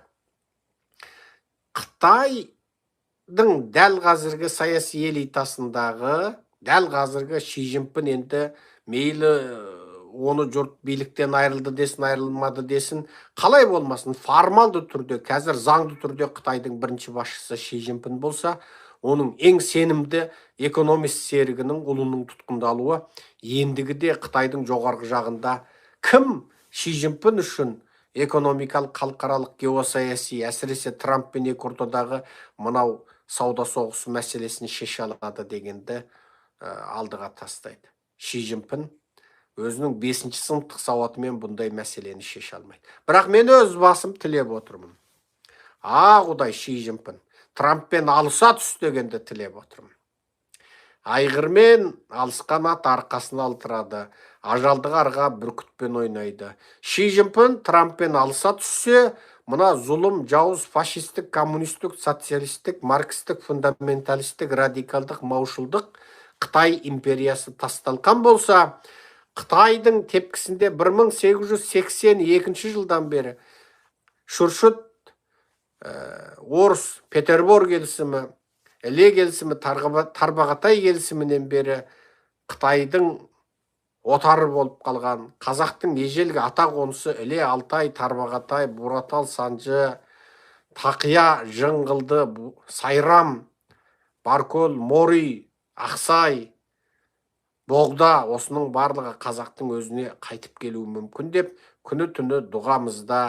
Қытайдың дәл қазіргі саяси элитасындағы, дәл қазіргі Ши Цзиньпин енді мейлі Оны жұрт биліктен айырылды десін, айырылмады десін, қалай болмасын, формалды түрде, қазір заңды түрде Қытайдың бірінші басшысы Ши Цзиньпин болса, оның ең сенімді экономист серігінің ұлының тұтқындалуы ендігіде Қытайдың жоғарғы жағында кім Ши Цзиньпин үшін экономикалық, халықаралық, геосаяси, әсіресе Трамп пен екі ортадағы мынау сауда соғысы мәселесін шеше алады дегенді алдыға тастайды. Ши Цзиньпин өзінің 5-ші сыныптық сауатымен бұндай мәселені шеше алмайды. Бірақ мен өз басым тілеп отырмын. А, Құдай, Ши Цзиньпин Трамппен алыса түс дегенді тілеп отырмын. Айғырмен алысқан ат арқасын алтырады, ажалды қарға бүркітпен ойнайды. Ши Цзиньпин Трамппен алыса түссе, мына зұлым, жауыз, фашистік, коммунистік, социалистік, маркстік, фундаменталистік, радикалдық, маушылдық Қытай империясы тасталқан болса, Қытайдың тепкісінде 1882 жылдан бері Шүршіт, Орыс, Петербор келісімі, Іле келісімі, Тарбағатай келісімінен бері Қытайдың отары болып қалған, қазақтың ежелгі ата қонысы Іле, Алтай, Тарбағатай, Буратал, Санжы, Тақия, Жыңғылды, Сайрам, Баркөл, Мори, Ақсай, Боғда, осының барлығы қазақтың өзіне қайтып келуі мүмкін деп күні түні дұғамызда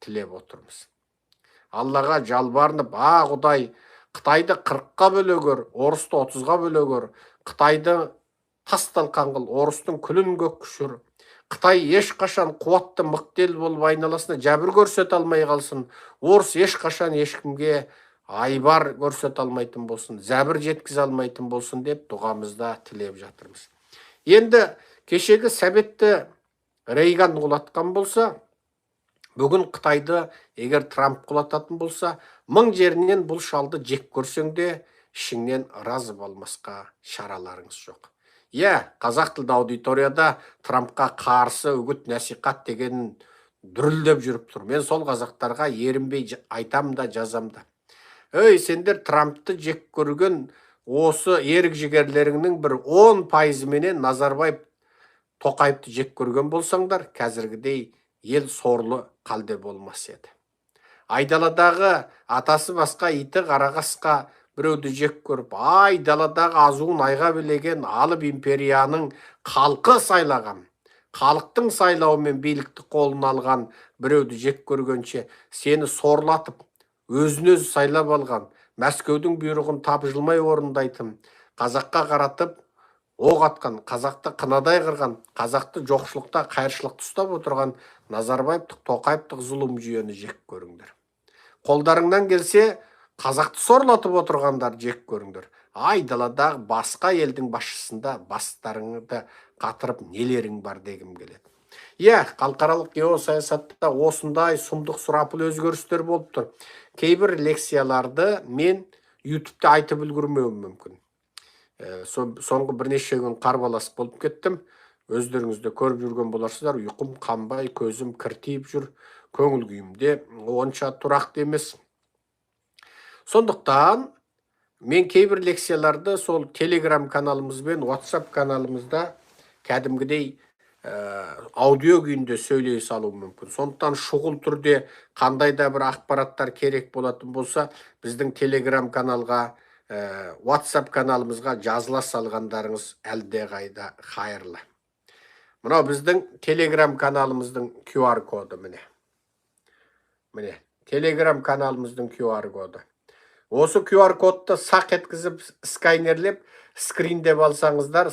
тілеп отырмыз. Аллаға жалбарынып, а Құдай, Қытайды 40-қа бөле көр, орысты 30-ға бөле көр, Қытайды тас талқан қыл, орыстың күлін көк ұшыр. Қытай ешқашан қуатты мықты ел болып айналасына жәбір көрсете алмай қалсын, орыс ешқашан ешкімге айбар көрсете алмайтын болсын, зәбір жеткізе алмайтын болсын деп дұғамызда тілеп жатырмыз. Енді кешегі Сәбетті Рейган құлатқан болса, бүгін Қытайды егер Трамп құлататын болса, мың жерінен бұл шалды жек көрсең де, ішіңнен разы болмасқа шараларыңыз жоқ. Иә, қазақ тілді аудиторияда Трампқа қарсы үгіт насихат деген дүрілдеп жүріп тұр. Мен сол қазақтарға ерінбей айтам да, жазам да. Ей, сендер Трампты жек көрген осы ерік жігерлеріңнің бір 10%-менен Назарбаев, Тоқаевты жек көрген болсаңдар, қазіргідей ел сорлы қалде болмас еді. Айдаладағы атасы басқа иті қарақасқа біреуді жек көріп, айдаладағы азуын айға билеген алып империяның халқы сайлаған, халықтың сайлауымен билікті қолына алған біреуді жек көргенше, сені сорлатып, өзін өзі сайлап алған, Мәскеудің бұйрығын тапжылмай орындайтын, қазаққа қаратып оқ атқан, қазақты қынадай қырған, қазақты жоқшылықта қайыршылықты ұстап отырған Назарбаевтық, Тоқаевтық зұлым жүйені жек көріңдер. Қолдарыңнан келсе, қазақты сорлатып отырғандар жек көріңдер. Айдаладағы басқа елдің басшысында бастарыңды қатырып нелерің бар дегім келеді. Иә, халықаралық геосаясатта осындай сұмдық сұрапыл өзгерістер болып тұр. Кейбір лекцияларды мен YouTube'та айтып үлгермеуім мүмкін. Соңғы бірнеше күн қарбалас болып кеттім. Өздеріңіз де көріп жүрген боларсыздар, ұйқым қанбай, көзім кіртиіп жүр, көңіл күйім де онша тұрақты емес. Сондықтан мен кейбір лекцияларды сол Telegram каналымыз бен WhatsApp каналымызда кәдімгідей аудио күйінде сөйлей салуым мүмкін. Сондықтан шұғыл түрде қандай да бір ақпараттар керек болатын болса, біздің Telegram каналға, WhatsApp каналымызға жазыла салғандарыңыз әлдеқайда қайырлы. Мынау біздің Telegram каналымыздың QR коды міне. Міне, Telegram каналымыздың QR коды. Осы QR кодты сақ еткізіп, сканерлеп, скриндеп алсаңыздар,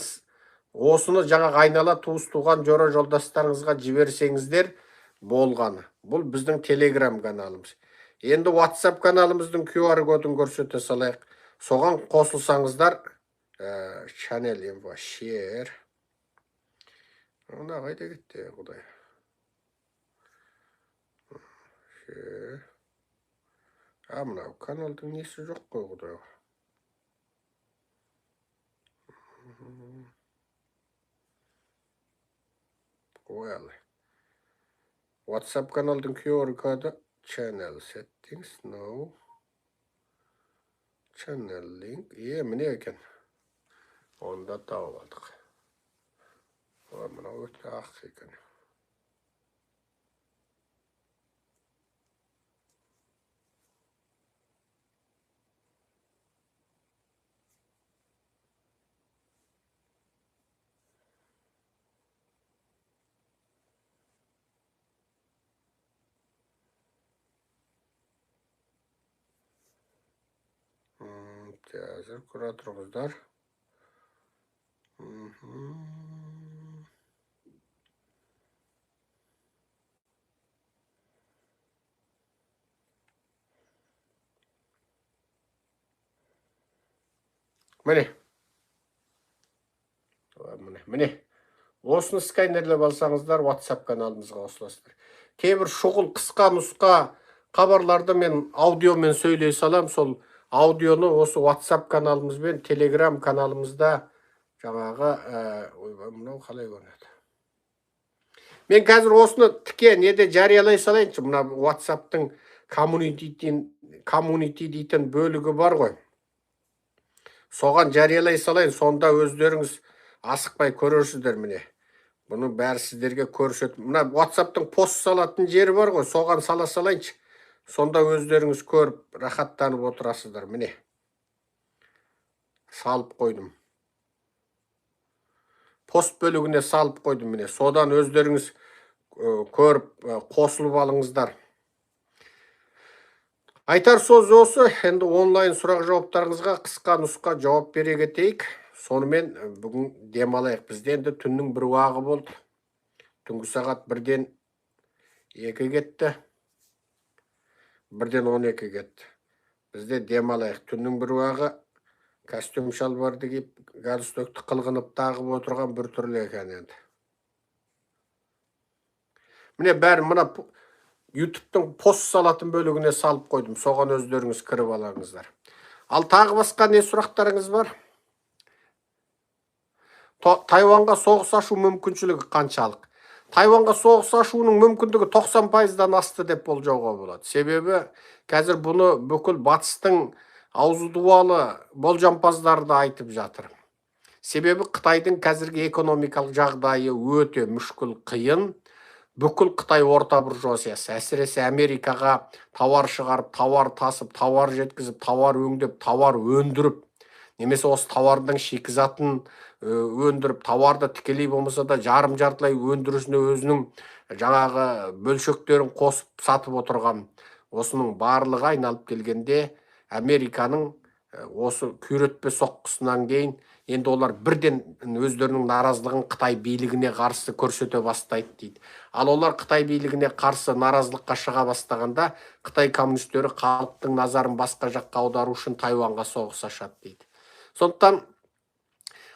осыны жаңағы айнала туыс туған жора жолдастарыңызға жіберсеңіздер болғаны. Бұл біздің Telegram каналымыз. Енді WhatsApp каналымыздың QR кодын көрсете салайық. Соған қосылсаңыздар, channel info share. Мына қайда кетті, Құдай? Share. А, мынау каналдың несі жоқ қой, Құдай. Well. WhatsApp каналдың QR коды channel settings, no. Channel link. Е, міне екен. Оны да тауып алдық. Ой, мынау өте ақ екен. Қазір көре тұрыңыздар. Міне. Міне, міне. Осыны сканерлеп алсаңыздар, WhatsApp каналымызға қосыласыздар. Кейбір шұғыл қысқа нұсқа хабарларды мен аудиомен сөйлей салам, сол аудионы осы WhatsApp каналымыз бен Telegram каналымызда жаңағы, ойбай, мынау қалай көрінеді? Мен қазір осыны тіке неде жариялай салайыншы, мына WhatsApp'тың коммунити дейтін бөлігі бар ғой. Соған жариялай салайын, сонда өздеріңіз асықпай көрерсіздер міне. Бұны бәрі сіздерге көрсетіп, мына WhatsApp'тың пост салатын жері бар ғой, соған сала салайыншы. Сонда өздеріңіз көріп, рахаттанып отырасыздар. Міне. Салып қойдым. Пост бөлігіне салып қойдым міне. Содан өздеріңіз көріп, қосылып алыңыздар. Айтар сөз осы. Енді онлайн сұрақ жауаптарыңызға қысқа нұсқа жауап бере кетейік. Сонымен бүгін демалайық. Бізде енді түннің бір уағы болды. Түнгі сағат 1-ден 2 кетті. 1-ден 12 кетті. Бізде демалайық. Түннің бір уағы костюм шалбарды киіп, галстукты қылғынып тағып отырған бір түрлі екен енді. Міне бәрі мына YouTube'тың пост салатын бөлігіне салып қойдым. Соған өздеріңіз кіріп алыңыздар. Ал тағы басқа не сұрақтарыңыз бар? Тайваньға соғыс ашу мүмкіншілігі қаншалық? Тайваньға соғыс ашуының мүмкіндігі 90%-дан асты деп болжауға болады. Себебі қазір бұны бүкіл батыстың аузы дуалы болжампаздары да айтып жатыр. Себебі Қытайдың қазіргі экономикалық жағдайы өте мүшкіл, қиын. Бүкіл Қытай орта буржуазиясы, әсіресе Америкаға тауар шығарып, тауар тасып, тауар жеткізіп, тауар өңдеп, тауар өндіріп, немесе осы тауардың шикізатын өндіріп, тауарды тікелей болмаса да жарым жартылай өндірісіне өзінің жаңағы бөлшектерін қосып сатып отырған. Осының барлығы айналып келгенде Американың осы күйретпе соққысынан кейін енді олар бірден өздерінің наразылығын Қытай билігіне қарсы көрсете бастайды дейді. Ал олар Қытай билігіне қарсы наразылыққа шыға бастағанда Қытай коммунистері халықтың назарын басқа жаққа аудару үшін Тайваньға соғыс ашады дейді. Сондықтан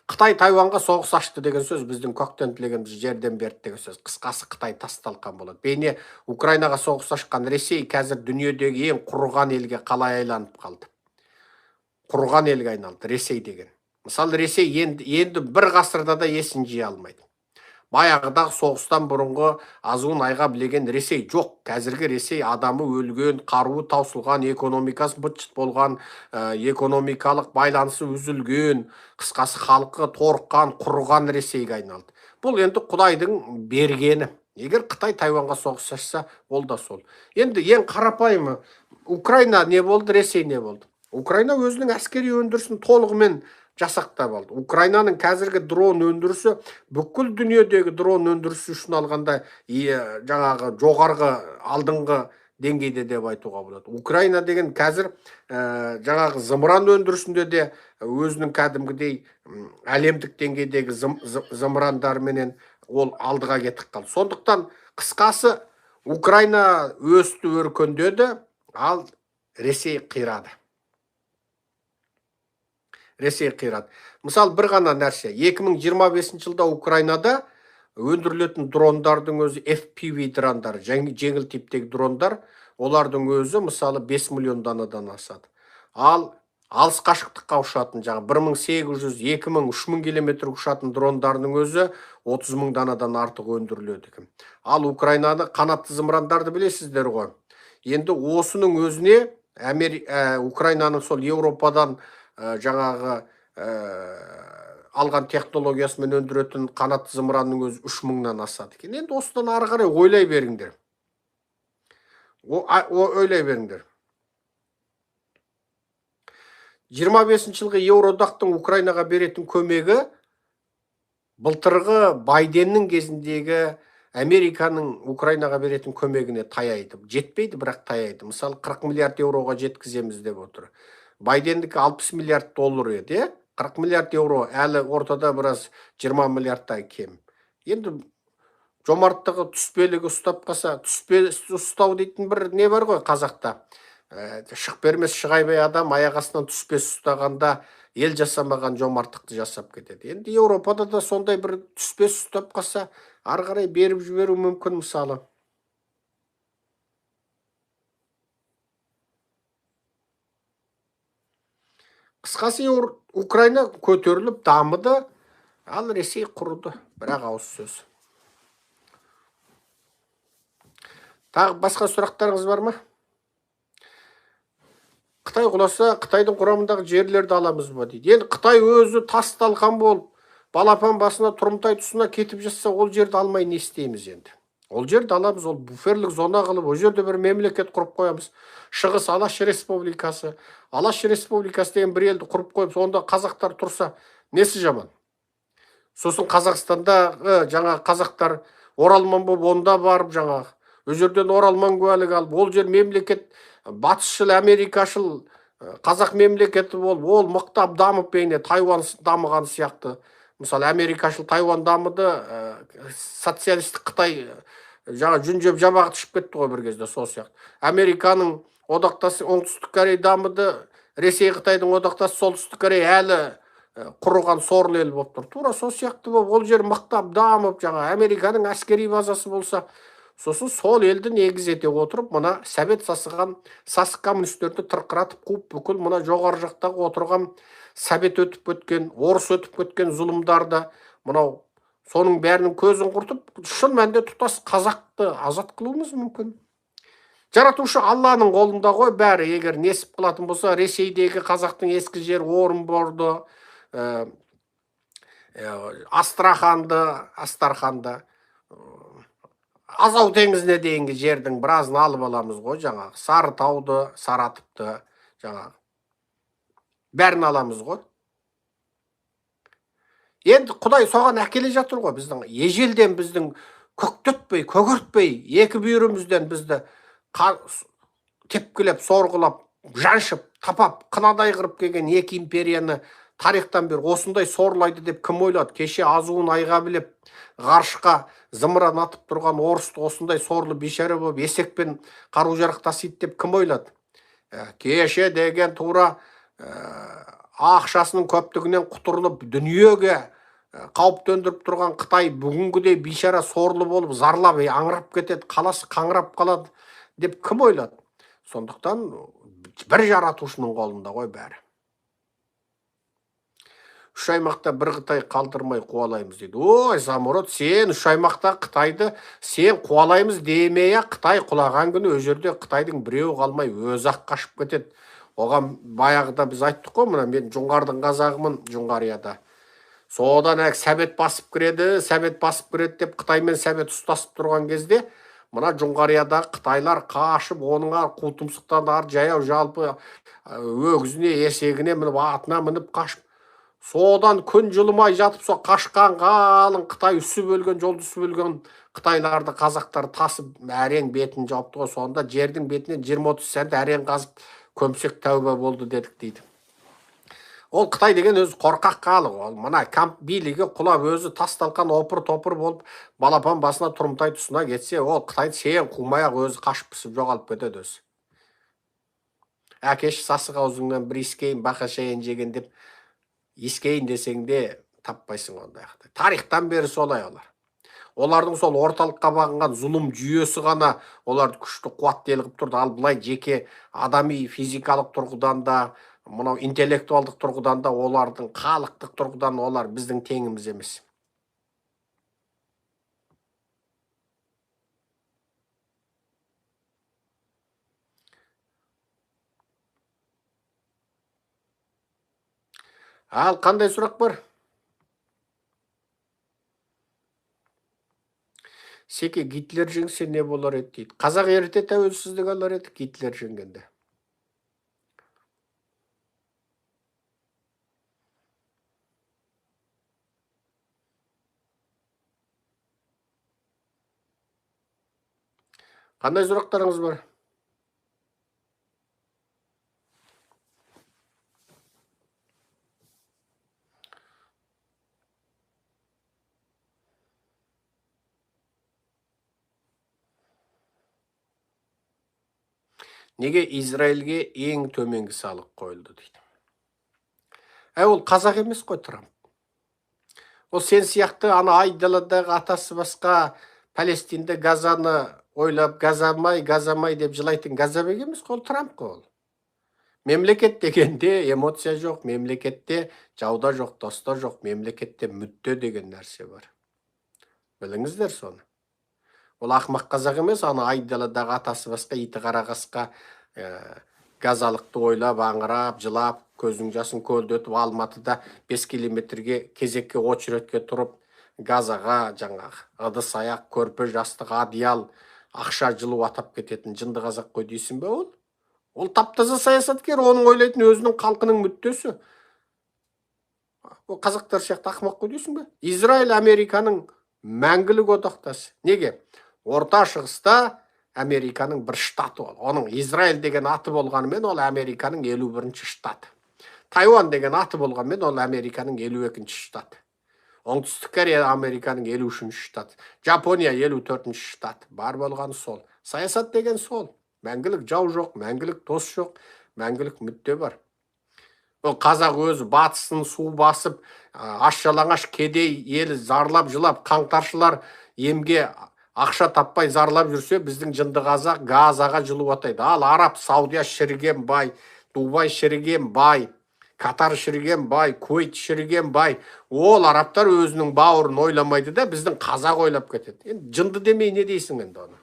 Қытай Тайваньға соғыс ашты деген сөз біздің көктен тілегеніміз жерден берді деген сөз. Қысқасы Қытай тас талқан болады. Бейне Украинаға соғыс ашқан Ресей қазір дүниедегі ең құрыған елге қалай айланып қалды? Құрыған елге айналды Ресей деген. Мысалы, Ресей енді бір ғасырда да есін жия алмайды. Баяғыдағы соғыстан бұрынғы азуын айға білеген Ресей жоқ. Қазіргі Ресей адамы өлген, қаруы таусылған, экономикасы быт-шыт болған, экономикалық байланысы үзілген, қысқасы халқы торыққан, құрыған Ресейге айналды. Бұл енді Құдайдың бергені. Егер Қытай Тайваньға соғыс ашса, ол да сол. Енді ең қарапайымы, Украина не болды, Ресей не болды? Украина өзінің әскери өндірісін толығымен жасақтап алды. Украинаның қазіргі дрон өндірісі бүкіл дүниедегі дрон өндірісі үшін алғанда, жаңағы жоғарғы алдыңғы деңгейде деп айтуға болады. Украина деген қазір, жаңағы зымыран өндірісінде де өзінің кәдімгідей, әлемдік деңгейдегі зымырандарменен ол алдыға кетіп қалды. Сондықтан қысқасы Украина өсті, өркендеді, ал Ресей қирады. Ресей қирады. Мысал бір ғана нәрсе, 2025 жылда Украинада өндірілетін дрондардың өзі FPV дрондар, жеңіл типтегі дрондар, олардың өзі мысалы 5 миллион данадан асады. Ал алыс қашықтыққа ұшатын, жаңа бір мың сегіз жүз, екі мың, үш мың километр ұшатын дрондардың өзі отыз мың данадан артық өндіріледі екен. Ал Украинаны қанатты зымырандарды білесіздер ғой. Енді осының өзіне Украинаның сол Еуропадан, жаңағы, алған технологиясымен өндіретін қанатты зымыранның өзі 3000-нан асады екен. Енді осыдан ары қарай ойлай беріңдер. Ойлай беріңдер. 25 жылғы Еуроодақтың Украинаға беретін көмегі былтырғы Байденнің кезіндегі Американың Украинаға беретін көмегіне таяйды. Жетпейді, бірақ таяйды. Мысалы, 40 миллиард еуроға жеткіземіз деп отыр. Байдендікі 60 миллиард доллар еді, 40 миллиард еуро, әлі ортада біраз 20 миллиардтай кем. Енді жомарттығы түспелігі ұстап қалса, түспе ұстау дейтін бір не бар ғой қазақта. Шық бермес шығайбай адам аяқ астынан түспес ұстағанда ел жасамаған жомарттықты жасап кетеді. Енді Еуропада да сондай бір түспес ұстап қалса, ары қарай беріп жіберу мүмкін мысалы. Қысқасы, Украина көтеріліп дамыды, ал Ресей құрыды. Бірақ ауыз сөз. Тағы басқа сұрақтарыңыз бар ма? Қытай құласа, Қытайдың құрамындағы жерлерді аламыз ба дейді. Енді Қытай өзі тас талқан болып, балапан басына тұрымтай тұсына кетіп жатса, ол жерді алмай не істейміз енді? Ол жерді аламыз, ол буферлік зона қылып, ол жерде бір мемлекет құрып қоямыз. Шығыс Алаш Республикасы, Алаш Республикасы деген бір елді құрып қойып, сонда қазақтар тұрса, несі жаман? Сосын Қазақстандағы жаңа қазақтар оралман болып, онда барып жаңағы, ол жерден оралман куәлік алып, ол жер мемлекет батысшыл, америкашыл қазақ мемлекеті болып, ол мықтап дамып бейне Тайвань дамыған сияқты. Мысалы, америкашыл Тайвань дамыды, социалистік Қытай жаңа жүн жеп жабағы түсіп кетті ғой бір кезде, сол сияқты. Американың одақтасы Оңтүстік Корея дамыды, Ресей Қытайдың одақтасы Солтүстік Корея әлі құрыған сорлы ел болып тұр. Тура сол сияқты болып, ол жер мықтап дамып, жаңа Американың әскери базасы болса, сосын сол елді негіз ете отырып, мына совет сасыған сасық коммунистерді тырқыратып қуып, бүкіл мына жоғары жақтағы отырған совет өтіп кеткен, орыс өтіп кеткен зұлымдарды, мынау соның бәрінің көзін құртып, шын мәнінде тұтас қазақты азат қылуымыз мүмкін. Жаратушы Алланың қолында ғой бәрі. Егер несіп қылатын болса, Ресейдегі қазақтың ескі жері Орынборды, Астраханды, Астарханды, Азау теңізіне дейінгі жердің біразын алып аламыз ғой, жаңағы Сарытауды, Саратовты, жаңағы бәрін аламыз ғой. Енді Құдай соған әкеле жатыр ғой, біздің ежелден біздің көктетпей, көгертпей, екі бүйірімізден бізді тепкілеп, сорғылап, жаншып, тапап, қынадай қырып келген екі империяны тарихтан бері осындай сорлайды деп кім ойлады? Кеше азуын айға білеп, ғарышқа зымыран атып тұрған орысты осындай сорлы бейшара болып есекпен қару-жарақ тасиды деп кім ойлады? Кеше деген тура ақшасының көптігінен құтырылып дүниеге қауіп төндіріп тұрған Қытай бүгінгідей бейшара сорлы болып зарлап аңырап кетеді, қаласы қаңырап қалады деп кім ойлады? Сондықтан бір жаратушының қолында ғой бәрі. Үш аймақта бір Қытай қалдырмай қуалаймыз дейді. Ой, Замурод, сен үш аймақта Қытайды сен қуалаймыз демей-ақ Қытай құлаған күні ол жерде Қытайдың біреуі қалмай өзі-ақ қашып кетеді. Оған баяғыда біз айттық қой, мына мен Жоңғардың қазағымын, Жоңғарияда. Содан әк сәбет басып кіреді, сәбет басып кіреді деп Қытаймен сәбет ұстасып тұрған кезде мына Жоңғарияда Қытайлар қашып, оның ар қу тұмсықтан ар жаяу жалпы өгізіне, есегіне мініп, атына мініп қашып, содан күн жылымай жатып, со қашқан қалың Қытай үсіп өлген, жолды үсіп өлген Қытайларды қазақтар тасып әрең бетін жауыпты ғой. Сонда жердің бетінен 20-30 сәнді әрең қазып көмсек тәуба болды дедік дейді. Ол Қытай деген өзі қорқақ халық. Ол мына камп билігі құлап өзі тас талқан опыр-топыр болып балапан басына тұрымтай тұсына кетсе, ол Қытайды сен қумай-ақ өзі қашып пысып жоғалып кетеді өзі. Әкеш сасық аузыңнан бір иіскейін, бақа шайын жеген деп иіскейін десең де таппайсың ондай Қытай. Тарихтан бері солай олар. Олардың сол орталыққа бағынған зұлым жүйесі ғана оларды күшті қуатты ел қылып тұрды. Ал былай жеке адами физикалық тұрғыдан да, мынау интеллектуалдық тұрғыдан да, олардың халықтық тұрғыдан олар біздің теңіміз емес. Ал қандай сұрақ бар? Секе, Гитлер жеңсе не болар еді дейді. Қазақ ерте тәуелсіздік алар еді Гитлер жеңгенде. Қандай сұрақтарыңыз бар? Неге Израильге ең төменгі салық қойылды дейді. Ол қазақ емес қой Трамп. Ол сен сияқты ана айдаладағы атасы басқа Палестинді, Газаны ойлап, Газамай, Газамай деп жылайтын Газабек емес қой, ол Трамп қой ол. Мемлекет дегенде эмоция жоқ, мемлекетте жауда жоқ, доста жоқ, мемлекетте мүдде деген нәрсе бар. Біліңіздер соны. Ол ақымақ қазақ емес, ана айдаладағы атасы басқа иті қара қасқа газалықты ойлап, аңырап, жылап, көзінің жасын көлдетіп, Алматыда 5 километрге кезекке очередке тұрып, Газаға жаңағы ыдыс аяқ, көрпе жастық, одеял, ақша жылу атап кететін жынды қазақ қой дейсің бе ол? Ол тап-таза саясаткер, оның ойлайтын өзінің халқының мүддесі. Ол қазақтар сияқты ақымақ қой дейсің бе? Израиль Американың мәңгілік одақтасы. Неге? Орта Шығыста Американың бір штаты ол. Оның Израиль деген аты болғанымен ол Американың 51-ші штаты. Тайван деген аты болғанымен ол Американың 52-ші штаты. Оңтүстік Корея Американың 53-ші штаты. Жапония 54-ші штаты. Бар болғаны сол. Саясат деген сол. Мәңгілік жау жоқ, мәңгілік дос жоқ, мәңгілік мүдде бар. Ол қазақ өзі батысын су басып, аш жалаңаш кедей елі зарлап жылап, қаңтаршылар емге ақша таппай зарлап жүрсе, біздің жынды қазақ Газаға жылу атайды. Ал Араб, Саудия шіріген бай, Дубай шіріген бай, Катар шіріген бай, Куэйт шіріген бай. Ол арабтар өзінің бауырын ойламайды да, біздің қазақ ойлап кетеді. Енді жынды демей не дейсің енді оны?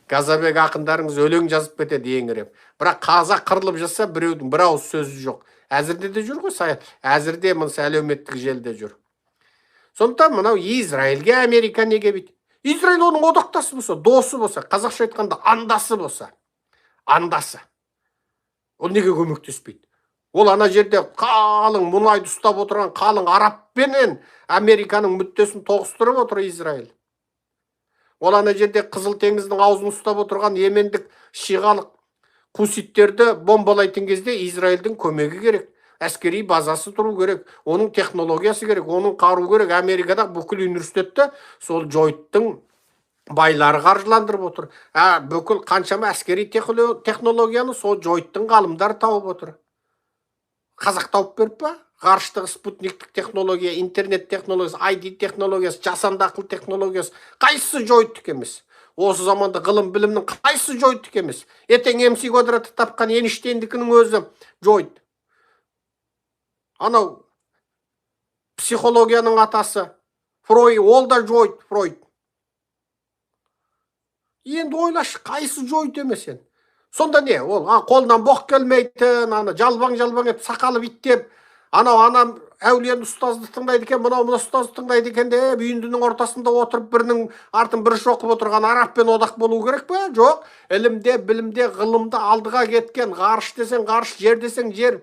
Газабек ақындарыңыз өлең жазып кетеді еңіреп. Бірақ қазақ қырылып жатса, біреудің бір ауыз сөзі жоқ. Әзірде де жүр ғой, әзірде мынсы әлеуметтік желіде жүр. Сондықтан мынау Израильге Америка неге бүйтті? Израиль оның одақтасы болса, досы болса, қазақша айтқанда андасы болса, андасы. Ол неге көмектеспейді? Ол ана жерде қалың мұнайды ұстап отырған қалың арабпенен Американың мүддесін тоғыстырып отыр Израиль. Ол ана жерде Қызыл теңіздің аузын ұстап отырған йемендік шиғалық хуситтерді бомбалайтын кезде Израильдің көмегі керек. Әскери базасы тұру керек, оның технологиясы керек, оның қару керек. Америкада бүкіл университетті сол Джойттың байлары қаржыландырып отыр. Бүкіл қаншама әскери технологияны сол Джойттың ғалымдары тауып отыр. Қазақ тауып беріп па? Ғарыштық спутниктік технология, интернет технологиясы, ID технологиясы, жасанды ақыл технологиясы қайсысы Джойттік емес? Осы заманда ғылым білімнің қайсысы Джойттік емес? Ертең МС квадратты тапқан Эйнштейндікінің өзі Джойт. Анау психологияның атасы Фройд, ол да Джойт, Фройд. Енді ойлашы, қайсы Джойт емес енді? Сонда не? Ол қолынан боқ келмейтін, ана жалбаң-жалбаң етіп сақалы биттеп, анау анам әулиені ұстазды тыңдайды екен, мынау мына ұстазды тыңдайды екен деп үйіндінің ортасында отырып бірінің артын бірі шоқып отырған арабпен одақ болу керек пе? Жоқ. Ілімде, білімде, ғылымда алдыға кеткен, ғарыш десең ғарыш, жер десең жер,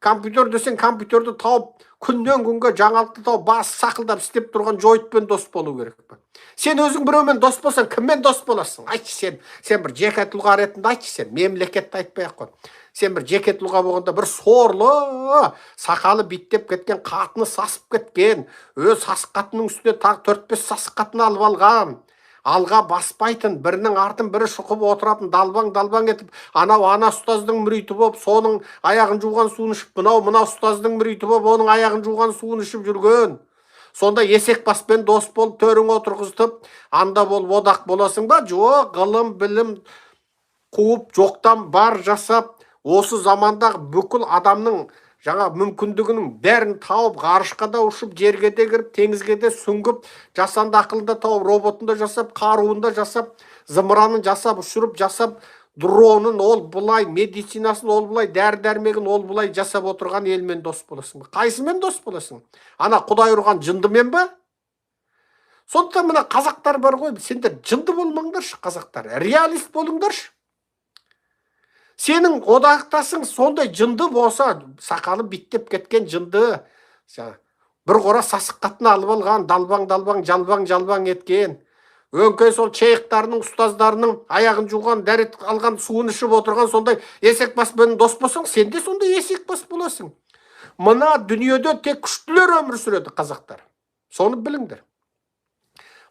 компьютер десең компьютерді тауып, күннен күнге жаңалықты тауып, басы сақылдап істеп тұрған Джойтпен дос болу керек пе? Сен өзің біреумен дос болсаң, кіммен дос боласың? Айтшы сен, сен бір жеке тұлға ретінде айтшы сен, мемлекетті айтпай ақ қой. Сен бір жеке тұлға болғанда бір сорлы, сақалы биттеп кеткен, қатыны сасып кеткен, өз сасық қатынның үстіне тағы 4-5 сасық қатын алып алған, алға баспайтын, бірінің артын бірі шұқып отыратын, далбаң-далбаң етіп, анау ана ұстаздың мүриті болып, соның аяғын жуған суын ішіп, мынау мына ұстаздың мүриті болып, оның аяғын жуған суын ішіп жүрген. Сонда есек баспен дос болып, төрің отырғызтып, анда болып одақ боласың ба? Жоқ, ғылым, білім қуып, жоқтан бар жасап, осы замандағы бүкіл адамның жаңа мүмкіндігінің бәрін тауып, ғарышқа да ұшып, жерге де кіріп, теңізге де сүңгіп, жасанды ақылын да тауып, роботын да жасап, қаруын да жасап, зымыранын жасап, ұшырып жасап, дронын ол былай, медицинасын ол былай, дәрі-дәрмегін ол былай жасап отырған елмен дос боласың ба? Қайсымен дос боласың? Ана Құдай ұрған жындымен ба? Сондықтан мына қазақтар бар ғой, сендер жынды болмаңдаршы, қазақтар. Реалист болыңдаршы. Сенің одақтасың сондай жынды болса, сақалы биттеп кеткен жынды, бір қора сасық қатын алып алған, далбаң-далбаң, жалбаң-жалбаң еткен, өңкей сол шейхтарының, ұстаздарының аяғын жуған, дәрет алған, суын ішіп отырған сондай есекбаспен дос болсаң, сен де сондай есекбас боласың. Мына дүниеде тек күштілер өмір сүреді, қазақтар. Соны біліңдер.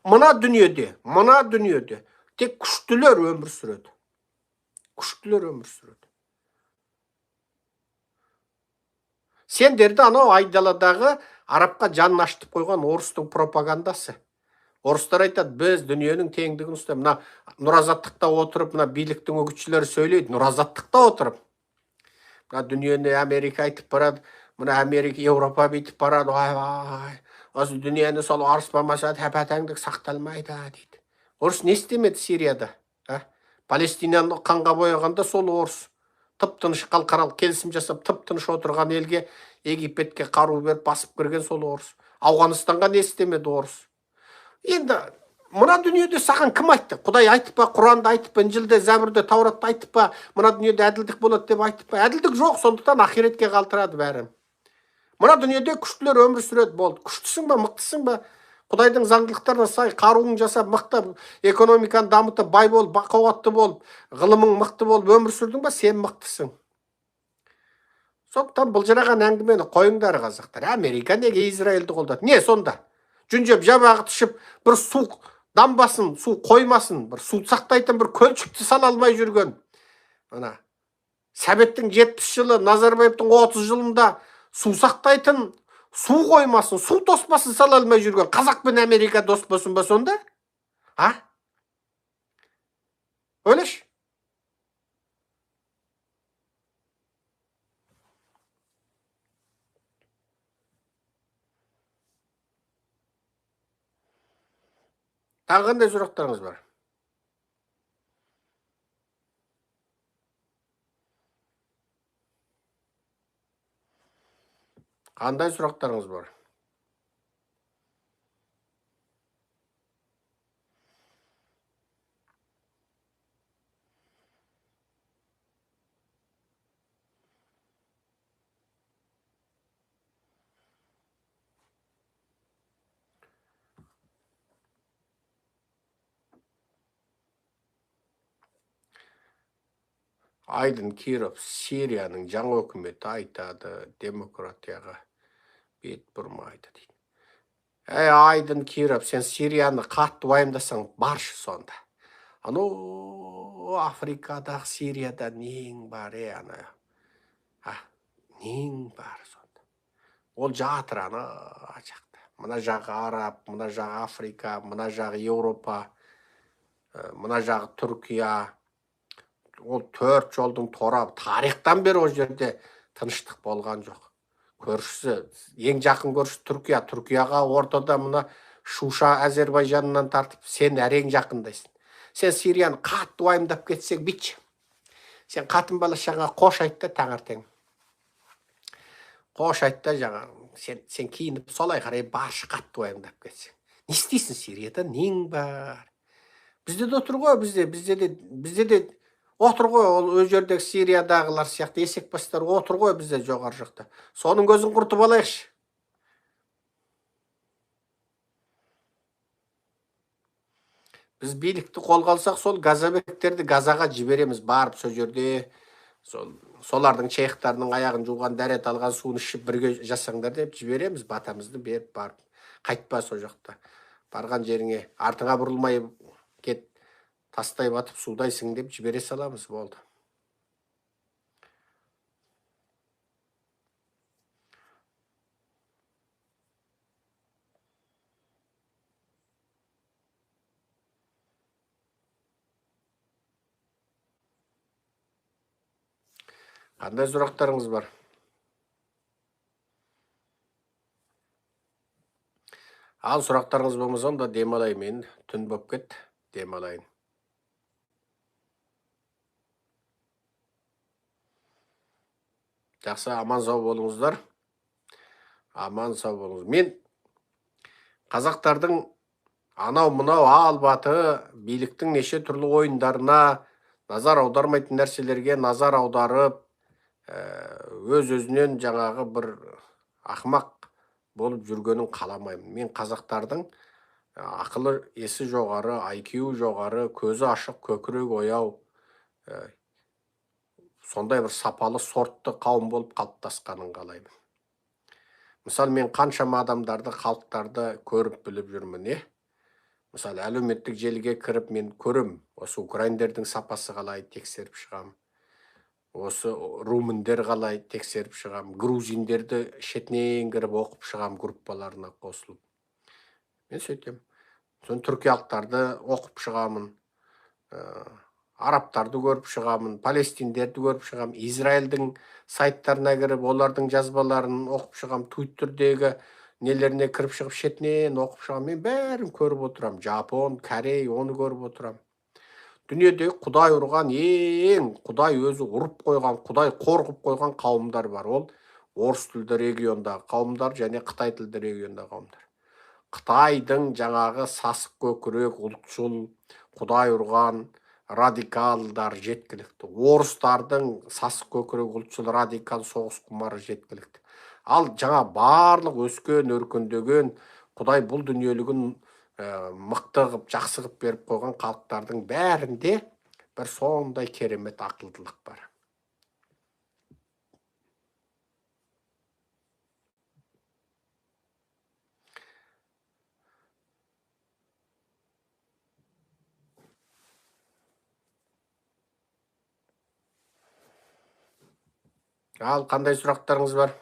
Мына дүниеде тек күштілер өмір сүреді. Күштілер өмір сүреді. Сендерді анау айдаладағы арабқа жанын ашытып қойған орыстың пропагандасы. Орыстар айтады, біз дүниенің теңдігін ұстаймыз. Мына Нұразаттықта отырып, мына биліктің үгітшілері сөйлейді, Нұразаттықта отырып. Мына дүниені Америка айтып барады, мына Америка, Еуропа бүйтіп барады, ай-ай, осы дүниені сол орыс болмаса тәпә-тәңдік сақталмайды дейді. Орыс не істемеді Сирияда? А? Палестинаны қанға бояғанда сол орыс. Тып-тыныш халықаралық келісім жасап, тып-тыныш отырған елге, Египетке қару беріп басып кірген сол орыс. Ауғанстанға не істемеді орыс? Енді мына дүниеде саған кім айтты? Құдай айтып па, Құранда айтып па, Інжілде, Зәбірде, Тауратта айтып па, мына дүниеде әділдік болады деп айтып па? Әділдік жоқ, сондықтан ақиретке қалдырады бәрін. Мына дүниеде күштілер өмір сүреді, болды. Күштісің ба, мықтысың ба? Құдайдың заңдылықтарына сай қаруың жасап, мықтап, экономиканы дамытып, бай болып, бақуатты болып, ғылымың мықты болып өмір сүрдің ба, сен мықтысың. Сондықтан былжыраған әңгімені қойыңдар, қазақтар. Америка неге Израильді қолдады? Не сонда? Жүн жеп, жабағы ішіп, бір су дамбасын, су қоймасын, бір су сақтайтын бір көлшікті сала алмай жүрген. Ана Сәбеттің 70 жылы, Назарбаевтың 30 жылында су сақтайтын, су қоймасын, су тоспасын сала алмай жүрген қазақ пен Америка дос болсын ба сонда? А? Ойлашы. Тағы қандай сұрақтарыңыз бар? Қандай сұрақтарыңыз бар? Айдын Киров, Сирияның жаңа үкіметі айтады, демократияға бет бұрмайды дейді. Әй, Айдын Киров, сен Сирияны қатты уайымдасаң, баршы сонда. Анау Африкадағы Сирияда нең бар, ана? А, нең бар сонда? Ол жатыр ана жақта. Мына жағы Араб, мына жағы Африка, мына жағы Еуропа, мына жағы Түркия. Ол төрт жолдың торабы. Тарихтан бері ол жерде тыныштық болған жоқ. Көршісі, ең жақын көршісі Түркия. Түркияға ортада мына Шуша Әзербайжаннан тартып, сен әрең жақындайсың. Сен Сирияны қатты уайымдап кетсең, бүйтші. Сен қатын бала шағаңа қош айт та таңертең. Қош айт та жаңа, сен киініп солай қарай баршы, қатты уайымдап кетсең. Не істейсің Сирияда, нең бар? Бізде де отыр ғой, бізде де отыр ғой, ол өз жердегі Сириядағылар сияқты есекбастар отыр ғой бізде жоғары жақта. Соның көзін құртып алайықшы. Біз билікті қолға алсақ, сол газабектерді Газаға жібереміз, барып сол жерде солардың шейхтарының аяғын жуған, дәрет алған суын ішіп бірге жасаңдар деп жібереміз, батамызды беріп барып. Қайтпа сол жақта. Барған жеріңе артыңа бұрылмай кет, тастай батып судайсың деп жібере саламыз, болды. Қандай сұрақтарыңыз бар? Ал сұрақтарыңыз болмаса, онда демалайын мен. Түн болып кетті, демалайын. Жақсы, аман сау болыңыздар. Аман сау болыңыз. Мен қазақтардың Анау мынау албаты биліктің неше түрлі ойындарына назар аудармайтын нәрселерге назар аударып, өз-өзінен жаңағы бір ақымақ болып жүргенін қаламаймын. Мен қазақтардың ақылы есі жоғары, IQ жоғары, көзі ашық, көкірегі ояу, сондай бір сапалы сортты қауым болып қалыптасқанын қалаймын. Мысалы, мен қаншама адамдарды, халықтарды көріп біліп жүрмін, Мысалы, әлеуметтік желіге кіріп мен көрем, осы украиндердің сапасы қалай тексеріп шығам, осы румындер қалай тексеріп шығам, грузиндерді шетінен кіріп оқып шығам, группаларына қосылып. Мен сөйтем. Соны түркиялықтарды оқып шығамын, арабтарды көріп шығамын, палестиндерді көріп шығам, Израильдің сайттарына кіріп, олардың жазбаларын оқып шығам, Твиттердегі нелеріне кіріп шығып шетінен оқып шығам. Мен бәрін көріп отырам. Жапон, Корей, оны көріп отырам. Дүниеде Құдай ұрған ең, Құдай өзі ұрып қойған, Құдай қорқып қойған қауымдар бар. Ол орыс тілді региондағы қауымдар және қытай тілді региондағы қауымдар. Қытайдың жаңағы сасық көкірек, ұлтшыл, Құдай ұрған радикалдар жеткілікті. Орыстардың сасық көкірек, ұлтшыл, радикал соғыс құмары жеткілікті. Ал жаңа барлық өскен, өркендеген, Құдай бұл дүниелігін мықты қып, жақсы қып беріп қойған халықтардың бәрінде бір сондай керемет ақылдылық бар. Ал қандай сұрақтарыңыз бар?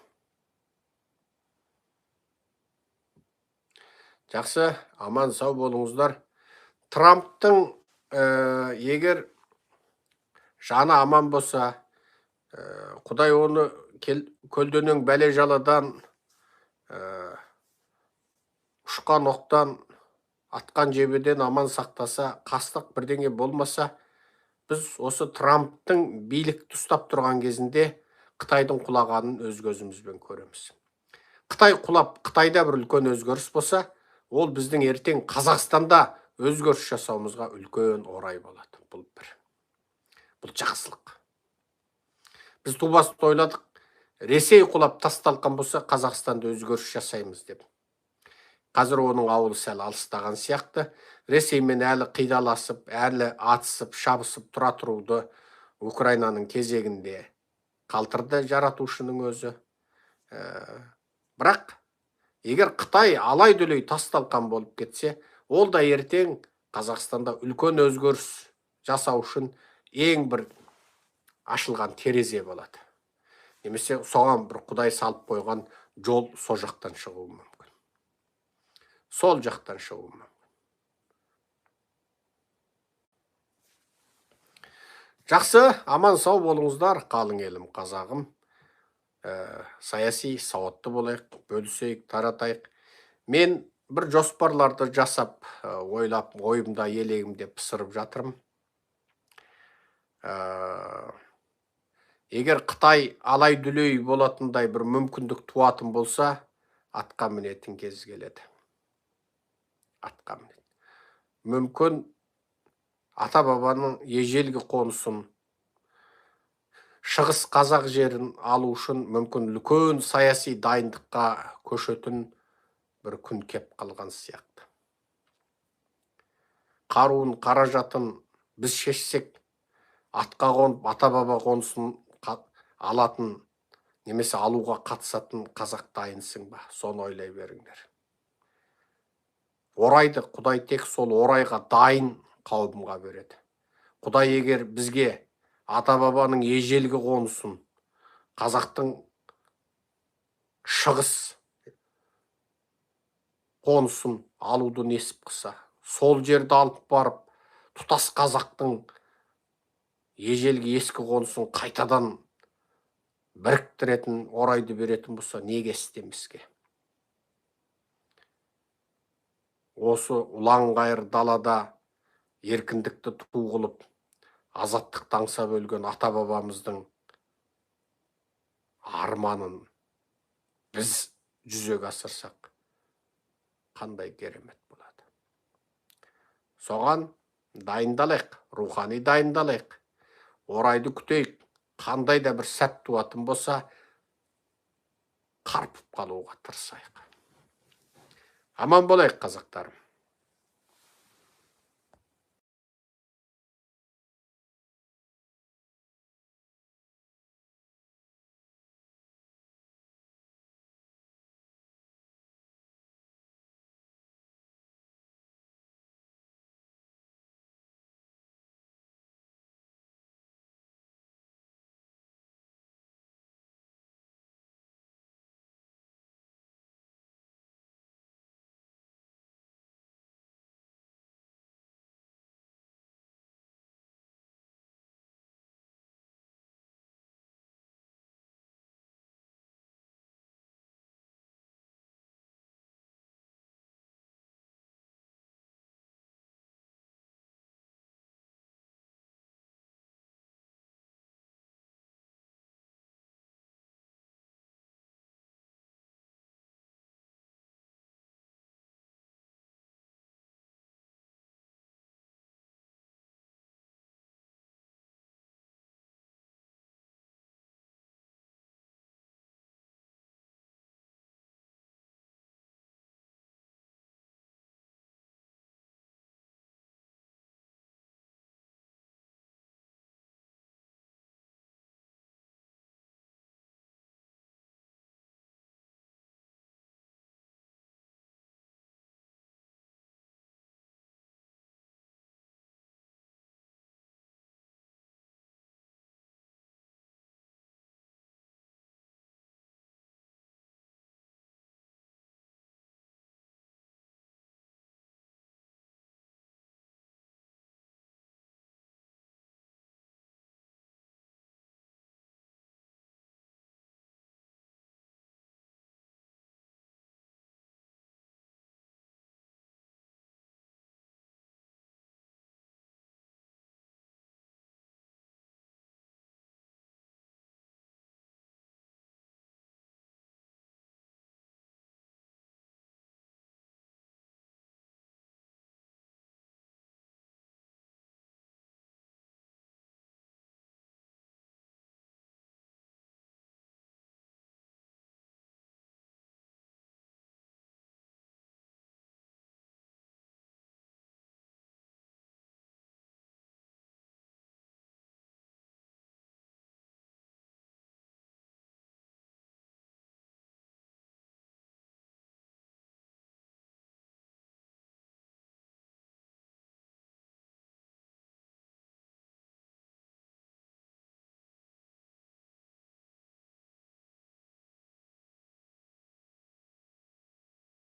Жақсы, аман сау болыңыздар. Трамптың егер жаны аман болса, Құдай оны көлденең бәле жаладан, ұшқан оқтан, атқан жебеден аман сақтаса, қастық бірдеңе болмаса, біз осы Трамптың билікті ұстап тұрған кезінде Қытайдың құлағанын өз көзімізбен көреміз. Қытай құлап, Қытайда бір үлкен өзгеріс болса, ол біздің ертең Қазақстанда өзгеріс жасауымызға үлкен орай болады. Бұл бір. Бұл жақсылық. Біз ту басты ойладық, Ресей құлап тас талқан болса, Қазақстанда өзгеріс жасаймыз деп. Қазір оның ауылы сәл алыстаған сияқты. Ресеймен әлі қидаласып, әлі атысып, шабысып тұра тұруды Украинаның кезегінде қалтырды жаратушының өзі. Бірақ егер Қытай алай-дүлей тас талқан болып кетсе, ол да ертең Қазақстанда үлкен өзгеріс жасау үшін ең бір ашылған терезе болады. Немесе соған бір Құдай салып қойған жол сол жақтан шығуы мүмкін. Сол жақтан шығуы мүмкін. Жақсы, аман сау болыңыздар, қалың елім, қазағым. Саяси сауатты болайық, бөлісейік, таратайық. Мен бір жоспарларды жасап, ойлап, ойымда, елегімде пысырып жатырмын. Егер Қытай алай-дүлей болатындай бір мүмкіндік туатын болса, атқа мінетін кез келеді. Атқа мінетін. Мүмкін ата-бабаның ежелгі қонысын, шығыс қазақ жерін алу үшін мүмкін үлкен саяси дайындыққа көшетін бір күн кеп қалған сияқты. Қаруын, қаражатын біз шешсек, атқа қонып, ата-баба қонысын алатын немесе алуға қатысатын қазақ дайынсың ба? Соны ойлай беріңдер. Орайды Құдай тек сол орайға дайын қауымға береді. Құдай егер бізге ата-бабаның ежелгі қонысын, қазақтың шығыс қонысын алуды несіп қылса, сол жерді алып барып, тұтас қазақтың ежелгі ескі қонысын қайтадан біріктіретін, орайды беретін болса, неге істемеске? Осы ұланғайыр далада еркіндікті ту қылып, азаттықты аңсап өлген ата-бабамыздың арманын біз жүзеге асырсақ, қандай керемет болады. Соған дайындалайық, рухани дайындалайық. Орайды күтейік. Қандай да бір сәт туатын болса, қарпып қалуға тырысайық. Аман болайық, қазақтарым.